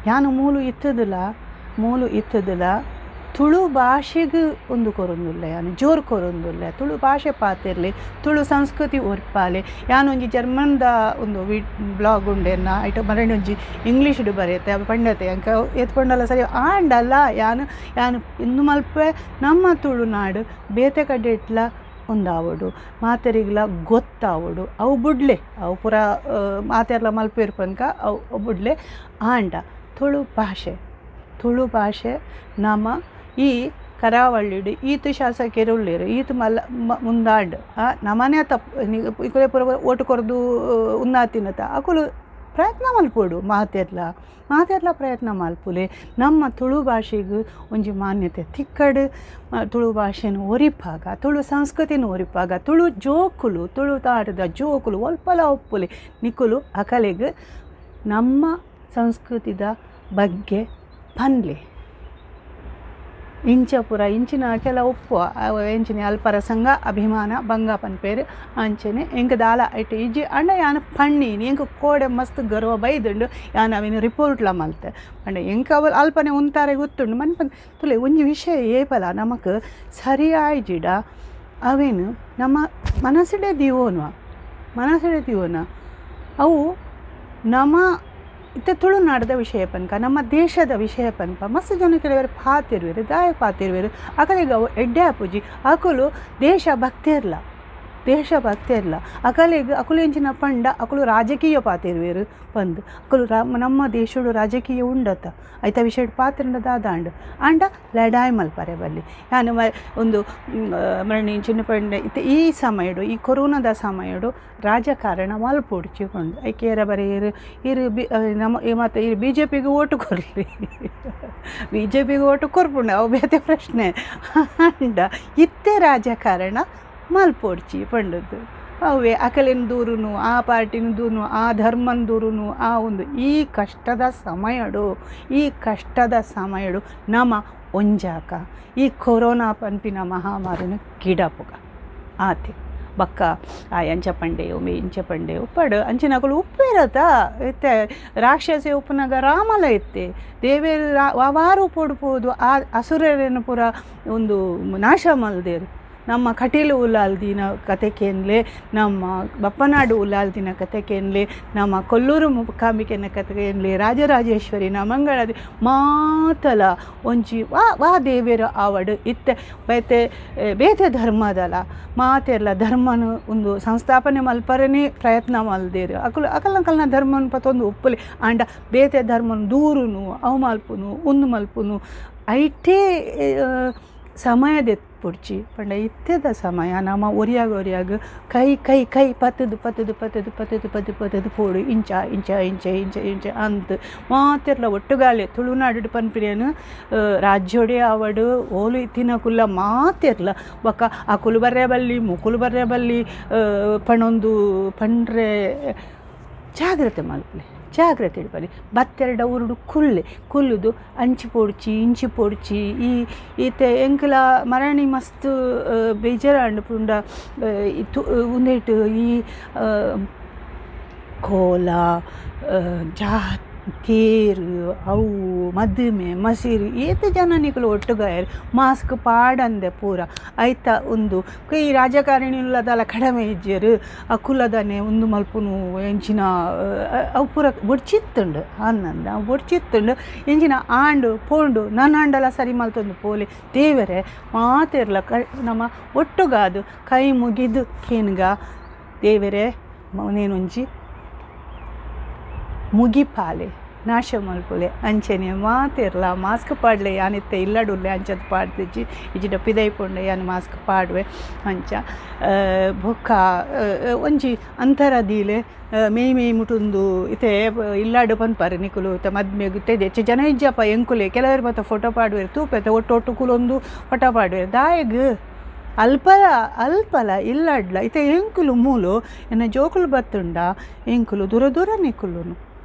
ಯಾನು ಮೂಲು ಇತ್ತದಲ ಮೂಲು ಇತ್ತದಲ ತುಳು ಭಾಷೆಗೆ ಒಂದು ಕೊರೊಂದುಲ್ಲೆ ಯಾನ್ ಜೋರು ಕೊರೊಂದುಲ್ಲೆ ತುಳು ಭಾಷೆ ಪಾತೆರ್ಲಿ ತುಳು ಸಂಸ್ಕೃತಿ ಒರ್ಪಾಲೆ ಯಾನ್ ಒಂಜಿ ಜರ್ಮನ್ದ ಒಂದು ಬ್ಲಾಗ್ ಉಂಡೆನ್ನ ಐಟ್ ಮರಣಿ ಒಂಜಿ ಇಂಗ್ಲೀಷ್ಡ್ ಬರೆತೆ ಅವು ಪಂಡತೆ ಅಂಕ ಏತ್ ಪಂಡಲ ಸರಿ ಆಂಡಲ ಯಾನ್ ಯಾನ್ ಇಂದು ಮಲ್ಪೆ ನಮ್ಮ ತುಳುನಾಡು ಬೇತೆ ಕಡೆಟ್ಲ ಒಂದಾವೊಡು ಮಾತೆರಿಗ್ಲ ಗೊತ್ತಾವೊಡು ಅವು ಬುಡ್ಲೆ ಅವು ಪೂರ ಮಾತೆರ್ಲ ಮಲ್ಪೆರ್ ಪನ್ಕ ಅವು ಬುಡ್ಲೆ ಆಂಡ ತುಳು ಭಾಷೆ ತುಳು ಭಾಷೆ ನಮ್ಮ ಈ ಕರಾವಳಿಡು ಈತು ಶಾಸಕರು ಉಳ್ಳೇರು ಈತು ಮಲ್ಲ ಮುಂದಾಂಡು ನಮನೆ ತಪ್ಪು ಇಕುಲೆ ಪೂರ ಓಟು ಕೊರ್ದು ಉನ್ನಾತಿನತ ಅಕುಲು ಪ್ರಯತ್ನ ಮಲ್ಪೊಡು ಮಾತೆರ್ಲ ಮಾತೆರ್ಲ ಪ್ರಯತ್ನ ಮಲ್ಪುಲೆ ನಮ್ಮ ತುಳು ಭಾಷೆಗೆ ಒಂಜಿ ಮಾನ್ಯತೆ ತಿಕ್ಕಡು ತುಳು ಭಾಷೆನ ಒರಿಪಾಗ ತುಳು ಸಂಸ್ಕೃತಿನ ಒರಿಪಾಗ ತುಳು ಜೋಕುಲು ತುಳು ತಾಟದ ಜೋಕುಲು ಒಲ್ಪಲ ಒಪ್ಪುಲೆ ನಿಕುಲು ಅಕಲೆಗ್ ನಮ್ಮ ಸಂಸ್ಕೃತಿದ ಬಗ್ಗೆ ಪನ್ಲೆ ಇಂಚ ಪೂರ ಇಂಚಿನ ಕೆಲ ಉಪ್ಪು ಎಂಚಿನ ಅಲ್ಪರ ಸಂಘ ಅಭಿಮಾನ ಭಂಗ ಪನ್ಪೇರು ಅಂಚನೆ ಎಂಕ್ ದಾಲ ಐಟ್ ಇಜ್ಜಿ ಅಂಡ ಯಾನ್ ಪಣ್ಣೀನಿ ಎಂಕ್ ಕೋಡೆ ಮಸ್ತ್ ಗರ್ವ ಬೈದುಂಡು ಯಾನ್ ಅವಿನ ರಿಪೋರ್ಟ್ಲ ಮಲ್ತೆ ಪಂಡ ಎಂಕ್ ಅವು ಅಲ್ಪನೆ ಉಂತಾರೆ ಗೊತ್ತುಂಡು ಮನ್ಪನ್ ತುಲೆ ಒಂಜಿ ವಿಷಯ ಏಪಲ ನಮಕ್ ಸರಿಯಾಯ್ಜಿಡ ಅವೇನು ನಮ್ಮ ಮನಸ್ಸಿಡೆ ದಿವೋನ ಮನಸ್ಸಿಡೆ ದಿವೋನ ಅವು ನಮ್ಮ ಇತ್ತೆ ತುಳುನಾಡದ ವಿಷಯ ಪನ್ಕ ನಮ್ಮ ದೇಶದ ವಿಷಯ ಪನ್ಪ ಮಸ್ತ್ ಜನ ಕೆಲವರು ಪಾತಿರುವೆರು ದಾಯ ಪಾತಿರುವೆರು ಅಕಲಿಗೆ ಅವು ಎಡ್ಡೆ ಆಪುಜಿ ಅಕುಲು ದೇಶ ಭಕ್ತಿರ್ಲ ದೇಶ ಭಕ್ತಿರ್ಲ ಅಕಲಿಗೆ ಅಕುಲು ಎಂಚಿನ ಪಂಡ ಅಕುಲು ರಾಜಕೀಯ ಪಾತಿರುವೆರು ಪಂದ್ ಅಕುಲು ನಮ್ಮ ದೇಶಡು ರಾಜಕೀಯ ಉಂಡತ ಐತ ವಿಷಯ ಪಾತಿರಂಡ ದಾದಾಂಡು ಆಂಡ ಲಡಾಯ್ ಮಲ್ಪರೆ ಬಲ್ಲಿ ಯಾನು ಒಂದು ಮರಣಿ ಚಿನ್ನ ಪಂಡ ಇತ್ತೆ ಈ ಸಮಯಡು ಈ ಕೊರೋನಾದ ಸಮಯಡು ರಾಜಕಾರಣ ಮಲ್ಪೊಡ್ಚಿ ಪಂಡು ಐಕೆ ಏರ ಬರೀ ಇರು ಇರು ಬಿ ನಮ್ಮ ಮತ್ತು ಇರು ಬಿ ಜೆ ಪಿಗೆ ಓಟು ಕೊರ್ಲಿ ಬಿ ಜೆ ಪಿಗೆ ಓಟು ಕೊರ್ಪುಂಡು ಅವು ಬೇತೆ ಪ್ರಶ್ನೆ ಅಂಡ ಇತ್ತೆ ರಾಜಕಾರಣ ಮಲ್ಪೊಡ್ಚಿ ಪಂಡದ್ದು ಅವೇ ಅಕಲಿನ ದೂರುನು ಆ ಪಾರ್ಟಿನ ದೂರುನು ಆ ಧರ್ಮನ ದೂರುನು ಆ ಒಂದು ಈ ಕಷ್ಟದ ಸಮಯಡು ಈ ಕಷ್ಟದ ಸಮಯಡು ನಮ್ಮ ಒಂಜಾಕ ಈ ಕೊರೋನಾ ಪನ್ಪಿನ ಮಹಾಮಾರಿನ ಗಿಡಪುಗ ಆತೆ ಬಕ್ಕ ಆ ಎಂಚ ಪಂಡೆಯು ಮೇ ಇಂಚ ಪಂಡೆಯು ಉಪ್ಪಡು ಅಂಚಿನಕುಲು ಉಪ್ಪೇರತ ಇತ್ತೆ ರಾಕ್ಷಸಿ ಉಪ್ಪುನಗ ರಾಮಲ ಇತ್ತೆ ದೇವೇರು ವಾರು ಪೊಡುಪೋದು ಆ ಅಸುರರೇನು ಪೂರ ಒಂದು ನಾಶ ಮಲ್ದೇರು ನಮ್ಮ ಕಟೀಲು ಉಲ್ಲಾಲ್ದಿನ ಕತೆ ಕೇನ್ಲೆ ನಮ್ಮ ಬಪ್ಪನಾಡು ಉಲ್ಲಾಲ್ದಿನ ಕತೆ ಕೇನ್ಲೆ ನಮ್ಮ ಕೊಲ್ಲೂರು ಮೂಕಾಂಬಿಕೆನ ಕತೆ ಕೇನ್ಲೆ ರಾಜರಾಜೇಶ್ವರಿನ ಮಂಗಳದಿ ಮಾತಲ ಒಂಜಿ ವಾ ವಾ ದೇವೇರು ಆವಡು ಇತ್ತೆ ಬೇತೆ ಬೇತೆ ಧರ್ಮದಲ ಮಾತೆರ್ಲ ಧರ್ಮನು ಒಂದು ಸಂಸ್ಥಾಪನೆ ಮಲ್ಪರನೇ ಪ್ರಯತ್ನ ಮಲ್ದೇರು ಅಕುಲು ಅಕಲ್ನ ಧರ್ಮನ ಪತ್ತೊಂದು ಉಪ್ಪುಲಿ ಆಂಡ ಬೇತೆ ಧರ್ಮನು ದೂರುನು ಅವು ಮಲ್ಪುನು ಉಂದು ಮಲ್ಪುನು ಐಟೇ ಸಮಯದೆತ್ಪುಡ್ಚಿ ಪಂಡ ಇತ್ತೆದ ಸಮಯ ನಮ್ಮ ಒರಿಯಾಗ ಒರಿಯಾಗ ಕೈ ಕೈ ಕೈ ಪತ್ತದು ಪತ್ತದು ಪತ್ತದು ಪತ್ತದು ಪತ್ತು ಪತ್ತದು ಪೋಡು ಇಂಚ ಇಂಚ ಇಂಚ ಇಂಚ ಇಂಚ ಅಂತ್ ಮಾತೆರ್ಲ ಒಟ್ಟುಗಾಲೆ ತುಳುನಾಡು ಪನ್ಪಿನೇನು ರಾಜ್ಯೋಡೆ ಆವಡು ಓಲು ಇತ್ತಿನ ಕುಲ್ಲ ಮಾತೆರ್ಲ ಬೊಕ್ಕ ಅಕುಲು ಬರ್ರೆ ಬಲ್ಲಿ ಮುಕುಲು ಬರ್ರೆ ಬಲ್ಲಿ ಪಣೊಂದು ಪಂಡ್ರೆ ಜಾಗ್ರತೆ ಮಲ್ಪುಲೆ ಜಾಗ್ರತೆ ಇಡ್ಬಲ್ಲಿ ಬತ್ತೆರಡ ಊರುಡು ಕುಲ್ಲೆ ಕುಲ್ಲುದು ಅಂಚಿ ಪೊಡ್ಚಿ ಇಂಚಿ ಪೊಡ್ಚಿ ಈ ಈತೆ ಎಂಕಲ ಮರಣಿ ಮಸ್ತ್ ಬೇಜಾರಾಂಡ್ ಪುಂಡ ಉಂದೆಟ್ ಈ ಕೋಲ ಜಾ ತೇರು ಅವು ಮದುಮೆ ಮಸಿರು ಏತ್ ಜನ ನಿಕುಲು ಒಟ್ಟುಗಾಯರು ಮಾಸ್ಕ್ ಪಾಡಂದೆ ಪೂರ ಐತ ಉಂದು ಈ ರಾಜಕಾರಣಿಲದಲ ಕಡಿಮೆ ಇಜ್ಜೆರು ಅಕುಲದನೆ ಉಂದು ಮಲ್ಪುನು ಎಂಚಿನ ಅವು ಪೂರ ಬೊಡ್ಚಿತ್ತುಂಡು ಅನ್ನಂದ ಅವು ಬೊಡ್ಚಿತ್ತುಂಡು ಎಂಚಿನ ಆಂಡು ಪೋಂಡು ನನ್ನಾಂಡಲ ಸರಿ ಮಲ್ತೊಂದು ಪೋಲಿ ದೇವರೇ ಮಾತೆರ್ಲ ಕ ನಮ್ಮ ಒಟ್ಟುಗಾದು ಕೈ ಮುಗಿದು ಕೇನ್ಗ ದೇವರೇ ಮೌನೇನೊಂಜಿ ಮುಗಿಪಾಲೆ ನಾಶ ಮಲ್ಪುಲೆ ಅಂಚನೆ ಮಾತೆರ್ಲ ಮಾಸ್ಕ್ ಪಾಡ್ಲೆ ಯಾನಿತ್ತೆ ಇಲ್ಲಡುಲ್ಲೆ ಅಂಚದ ಪಾಡ್ದಿಜ್ಜಿ ಇಜ್ಜಿಡ ಪಿದೈ ಪೊಂಡೆ ಯಾನ್ ಮಾಸ್ಕ್ ಪಾಡುವೆ ಅಂಚ ಬೊಕ್ಕ ಒಂಜಿ ಅಂತರ ದೀಲೆ ಮೇಯ್ ಮೇಯ್ ಮುಟುಂದು ಇತ್ತೆ ಇಲ್ಲಾಡು ಪನ್ಪರ್ ನಿಕುಲು ಇತ್ತೆ ಮದ್ಮೆಗ್ ಇತ್ತೆ ಹೆಚ್ಚು ಜನ ಇಜ್ಜಪ್ಪ ಎಂಕುಲೆ ಕೆಲವರು ಮಾತ ಫೋಟೋ ಪಾಡುವೆರ್ ತೂಪೆತ ಒಟ್ಟು ಒಟ್ಟು ಕುಲೊಂದು ಫೋಟೋ ಪಾಡುವೆರ್ ದಾಯೆಗ್ ಅಲ್ಪಲ ಅಲ್ಪಲ ಇಲ್ಲಡ್ಲ ಇತ್ತೆ ಎಂಕುಲು ಮೂಲು ಎನ್ನ ಜೋಕುಲು ಬತ್ತುಂಡ ಎಂಕುಲು ದೂರ ದೂರ ನಿಕುಲುನು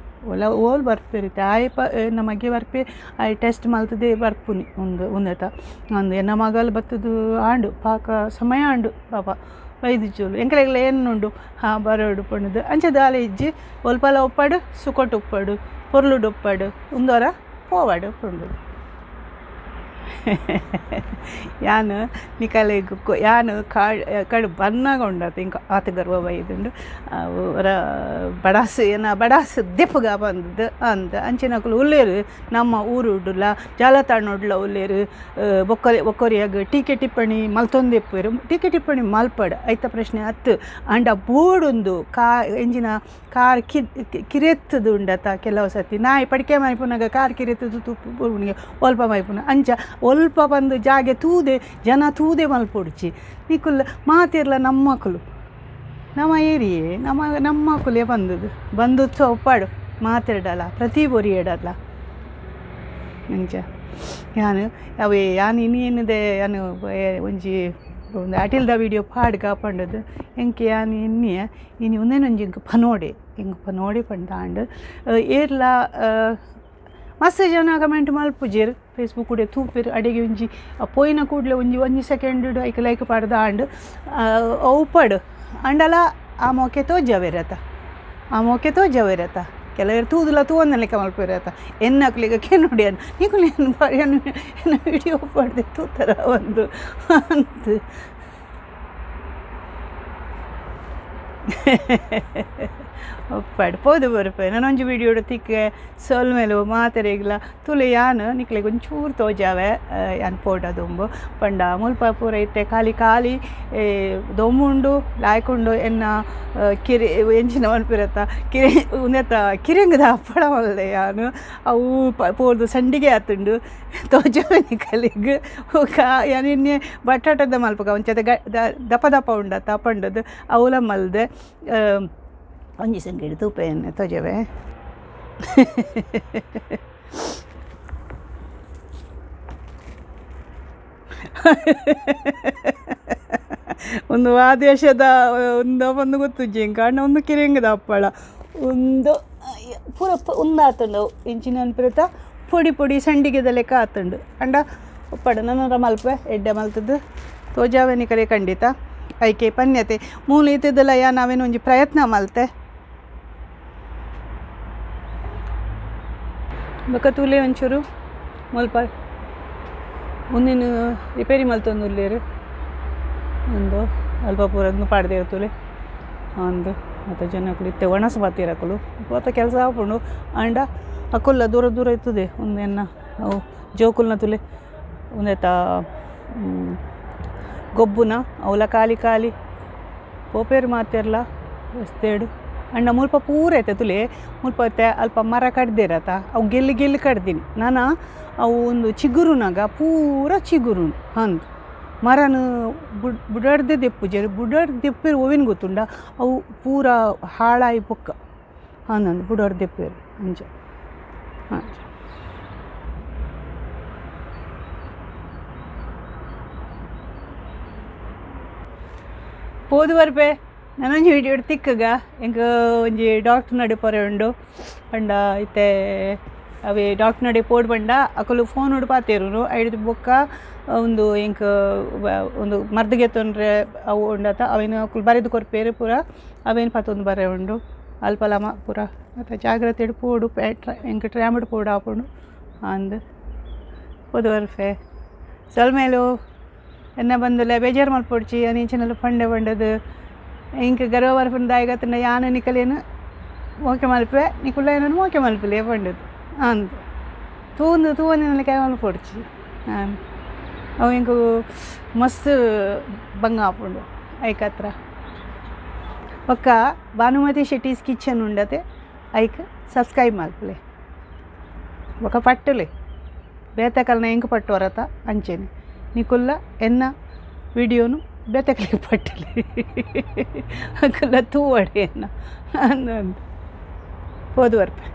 ಒಲ ಓಲ್ ಬರ್ಪೇರಿತ್ತೆ ಆಯ್ ಪ ಎನ್ನ ಮಗೆ ಬರ್ಪೆ ಆಯ್ ಟೆಸ್ಟ್ ಮಲ್ತದೆ ಬರ್ಪುನಿ ಒಂದು ಉಂದೆತ ಅಂದು ಎನ್ನ ಮಗಲ್ ಬತ್ತದು ಆಂಡು ಪಾಕ ಸಮಯ ಆಂಡು ಪಾಪ ವೈದ್ಯಚೂಲು ಎಂಕಲೆಗ್ಲ ಏನುಂಡು ಹಾಂ ಬರೋಡು ಪಂಡುದು ಅಂಚ ದಾಲ ಇಜ್ಜಿ ಒಲ್ಪಲ ಉಪ್ಪಾಡು ಸುಕೊಟ್ಟು ಉಪ್ಪಾಡು ಪೊರ್ಲುಡು ಉಪ್ಪಾಡು ಉಂದೊರ ಪೋವಾಡು ಪಂಡುದು ಯಾನ್ ನಿಕಲೆಗ್ ಯಾನ್ ಕಡು ಬನ್ನಾಗ ಉಂಡತ ಇಂಕ ಆತ ಗರ್ವ ಬೈದುಂಡು ಅವರ ಬಡಾಸು ಏನ ಬಡಾಸು ದೆಪ್ಪುಗ ಬಂದದ್ದು ಅಂದ್ ಅಂಚಿನಕುಲು ಉಲ್ಲೇರು ನಮ್ಮ ಊರುಡುಲ ಜಾಲತಾಣೊಡ್ಲ ಉಲ್ಲೇರು ಬೊಕ್ಕರೆ ಬೊಕ್ಕೊರಿಯಾಗ ಟೀಕೆ ಟಿಪ್ಪಣಿ ಮಲ್ತೊಂದೆಪ್ಪುವೆರು ಟೀಕೆ ಟಿಪ್ಪಣಿ ಮಲ್ಪಡ್ ಐತ ಪ್ರಶ್ನೆ ಅತ್ತು ಅಂಡ ಬೋಡೊಂದು ಕಾ ಎಂಜಿನ ಕಾರ್ ಕಿರೆತ್ತದು ಉಂಡತ ಕೆಲವು ಸತಿ ನಾಯಿ ಪಡಿಕೆ ಮೈಪುನಗ ಕಾರ್ ಕಿರೆತ್ತದು ತುಪ್ಪು ಒಲ್ಪ ಮೈಪುನ ಅಂಚ ಒಲ್ಪ ಬಂದು ಜಾಗೆ ತೂದೆ ಜನ ತೂದೆ ಮಲ್ಪೊಡ್ಚಿ ನಿಕುಲ್ ಮಾತಿರ್ಲ ನಮ್ಮಕುಲು ನಮ್ಮ ಏರಿಯೇ ನಮ್ಮ ನಮ್ಮಕುಲೇ ಬಂದದ್ದು ಬಂದು ಒಪ್ಪಾಡು ಮಾತಿರಡಲ್ಲ ಪ್ರತಿ ಬೊರಿ ಎಡಲ್ಲ ಅಂಚ ಯಾನು ಅವೇ ಯಾನು ಇನ್ನೇನಿದೆ ಯಾನು ಒಂಜಿ ಒಂದು ಅಟಿಲ್ದ ವೀಡಿಯೋ ಪಾಡ್ ಕಾಪಂಡದು ಎಂಕೆ ಯಾನು ಎನ್ನಿಯ ಇನಿ ಒಂದೇನೊಂಜಿ ಇಂಕ್ ಪನೋಡೆ ಇಂಕ್ ಪನೋಡೆ ಪಂಡ ಏರ್ಲ ಮಸ್ತ್ ಜನ ಕಮೆಂಟ್ ಮಲ್ಪುಜೆರ್ ಫೇಸ್ಬುಕ್ ಕೂಡ ತೂಪೆರ್ ಅಡಿಗೆ ಒಂಜಿ ಪೋಯಿನ ಕೂಡಲೇ ಒಂಜಿ ಒಂಜಿ ಸೆಕೆಂಡ್ ಐಕ್ ಲೈಕ್ ಪಾಡ್ದ ಆಂಡ್ ಉಪ್ಪಡು ಅಂಡಲ ಆ ಮೋಕೆ ತೋಜವೇರತ ಆ ಮೋಕೆ ತೋಜವೇರತ ಕೆಲವರು ತೂದುಲ ತೂವೊಂದಲೆಕ್ಕ ಮಲ್ಪುವೆರತ ಎನ್ನಕ್ಲೆಗ್ ಕೆನೊಡಿ ಅನ್ ನಿಕುಲು ಎನ್ನ ಎನ್ನ ವಿಡಿಯೋ ಪಾಡ್ದೆ ತೂತರ ಒಂದು ಅಂದ್ ಒಪ್ಪಾಡು ಪೋದು ಬರ್ಪೆ ನಾನೊಂಜಿ ವಿಡಿಯೋಡು ತಿಕ್ಕೆ ಸೊಲ್ಮೆಲು ಮಾತೆರೆಗ್ಲ ತುಲೆ ಯಾನ್ ನಿಕ್ಲೆಗ್ ಒಂಚೂರು ತೋಜಾವೆ ಯಾನ್ ಪೋಡ ದುಂಬು ಪಂಡ ಮುಲ್ಪ ಪೂರ ಇತ್ತೆ ಖಾಲಿ ಖಾಲಿ ದೊಂಬುಂಡು ಲಾಯ್ಕುಂಡು ಎನ್ನ ಕಿರಿ ಎಂಚಿನ ಮಲ್ಪಿರತ್ತ ಕಿರಿ ಉಂದೆತ ಕಿರಿಂಗದ ಹಪ್ಪಳ ಮಲ್ದೆ ಯಾನ್ ಅವು ಪೋರ್ದು ಸಂಡಿಗೆ ಆತುಂಡು ತೋಜಾವೆ ನಿಕಲೆಗ್ ಬೊಕ ಯಾನ್ ಎನ್ನೆ ಬಟಾಟದ ಮಲ್ಪುಗ ಒಂಚತೆ ದಪ ದಪ ಉಂಡತ್ತ ಪಂಡದು ಅವುಲ ಮಲ್ದೆ ಒಂಜಿ ಸಂಗಡಿ ತೂಪೆ ಎನ್ನೆ ತೋಜವೆ ಒಂದು ಆದೇಶದ ಒಂದು ಒಂದು ಗೊತ್ತುಜ್ಜಿ ಎಂಕ್ ಆಂಡ ಒಂದು ಕಿರಿಂಗದ ಹಪ್ಪಳ ಒಂದು ಪೂರ ಉಂದಾತುಂಡು ಇಂಚಿನ ಅನ್ಪಿರತ ಪೊಡಿ ಪೊಡಿ ಸಂಡಿಗೆದ ಲೆಕ್ಕ ಆತುಂಡು ಅಂಡ ಉಪ್ಪಡು ನನರ ಮಲ್ಪೆ ಎಡ್ಡೆ ಮಲ್ತದ್ದು ತೋಜಾವೆ ನಿಕಲೆ ಖಂಡಿತ ಐಕೆ ಪನ್ಯತೆ ಮೂಲು ಇತ್ತದಲ್ಲ ಯಾನ್ ಅವೇನು ಒಂಜಿ ಪ್ರಯತ್ನ ಮಲ್ತೆ ಬೊಕ ತೂಲೆ ಒಂಚೂರು ಮುಲ್ಪ ಮುಂದಿನ ರಿಪೇರಿ ಮಲ್ತೊಂದು ಉಲ್ಲೆರ್ ಒಂದು ಅಲ್ಪ ಪೂರ ಪಾಡ್ದೇರು ತೂಲೆ ಅಂದ್ ಮತ್ತ ಜನಕುಲು ಇತ್ತೆ ಒಣಸ್ ಬಾತಿರಕುಲು ಪೂತ ಕೆಲಸ ಆಪುಂಡು ಆಂಡ ಅಕುಲ್ಲ ದೂರ ದೂರ ಇರ್ತದೆ ಒಂದು ಎನ್ನ ಅವು ಜೋಕುಲ್ನ ತುಲೆ ಉಂದೆತ ಗೊಬ್ಬುನ ಅವಲ ಖಾಲಿ ಖಾಲಿ ಪೋಪೇರು ಮಾತೆರ್ಲ ರಸ್ತೆಡು ಅಂಡ ಮುಲ್ಪ ಪೂರ ಐತೆ ತುಲೆ ಮುಲ್ಪ ಐತೆ ಅಲ್ಪ ಮರ ಕಡ್ದಿರತ ಅವು ಗೆಲ್ಲಿ ಗೆಲ್ಲಿ ಕಡ್ದೀನಿ ನಾನ ಅವು ಒಂದು ಚಿಗುರುನಾಗ ಪೂರ ಚಿಗುರು ಅಂದ್ ಮರನು ಬುಡಾಡ್ದೆ ದೆಪ್ಪುಜೆರ್ ಬುಡಾಡ್ ದೆಪ್ಪೇರು ಓವಿನ ಗೊತ್ತುಂಡ ಅವು ಪೂರ ಹಾಳಾಯಿ ಬೊಕ್ಕ ಅಂದಂದು ಬುಡಾಡ್ ದೆಪ್ಪೇರು ಅಂಚ ಹಾಂ ಪೋದು ಬರ್ಪೆ ನಾನೊಂಜಿ ವಿಡಿಯೋ ತಿಕ್ಕಗ ಎಂಕ್ ಒಂಜಿ ಡಾಕ್ಟರ್ ನಡೆ ಪೊರೆ ಉಂಡು ಪಂಡ ಇತ್ತೆ ಅವೇ ಡಾಕ್ಟರ್ ನಡೆ ಪೋಡು ಪಂಡ ಅಕುಲು ಫೋನ್ ಉಡು ಪಾತೆರುನು ಐಡ್ದ್ ಬೊಕ್ಕ ಒಂದು ಎಂಕ್ ಒಂದು ಮರ್ದ್ ಗೆತೊನ್ರೆ ಅವು ಉಂಡತ ಅವೇನು ಅಕುಲು ಬರೆದು ಕೊರ್ಪೇರು ಪೂರ ಅವೇನು ಪತ್ತೊಂದು ಬರೆ ಉಂಡು ಅಲ್ಪಲಮ ಪೂರ ಮತ್ತು ಜಾಗ್ರತೆಡ್ ಪೋಡು ಎಂಕ್ ಟ್ರಾಮಿಡ್ ಪೋಡು ಆಪುಂಡು ಅಂದ್ ಪೋದು ಬರ್ಪೆ ಸೊಲ್ಮೆಲು ಎನ್ನ ಬಂದುಲೆ ಬೇಜಾರು ಮಲ್ಪೊಡ್ಚಿ ಯಾನ್ ಇಂಚಿನೆಲ್ಲ ಪಂಡೆ ಪಂಡದು ಇಂಕ್ ಗರ್ವ ಬರ್ಪುಂಡು ದಾಯೆಗ್ ಯಾನ್ ನಿಕಲೇನು ಮೋಕೆ ಮಲ್ಪೆ ನಿಕುಲ್ಲ ಎನನ್ ಮೋಕೆ ಮಲ್ಪುಲೆ ಪಂಡದು ಅಂದ್ ತೂಂದು ತೂವಂದಿನ ಮಲ್ಪೊಡ್ಚಿ ಅವು ಎಂಕ್ ಮಸ್ತ್ ಬಂಗ ಆಪುಂಡು ಐಕತ್ರ ಬೊಕ್ಕ ಭಾನುಮತಿ ಶೆಟ್ಟೀಸ್ ಕಿಚನ್ ಉಂಡತೆ ಐಕ್ ಸಬ್ಸ್ಕ್ರೈಬ್ ಮಲ್ಪುಲೆ ಬೊಕ್ಕ ಪಟ್ಟುಲೆ ಬೇತೆಕಲ್ನ ಎಂಕ್ ಪಟ್ಟುವರತ ಅಂಚೆನೆ ನಿಕುಲ್ಲ ಎನ್ನ ವಿಡಿಯೋನು ಬೇತೆಕಲೆಗ್ ಪಟ್ಟುಲೆ ಅಕುಲ್ಲ ತೂವಡೆ ಎನ್ನ ಅಂದ್ ಪೋದು ಬರ್ಪೆ.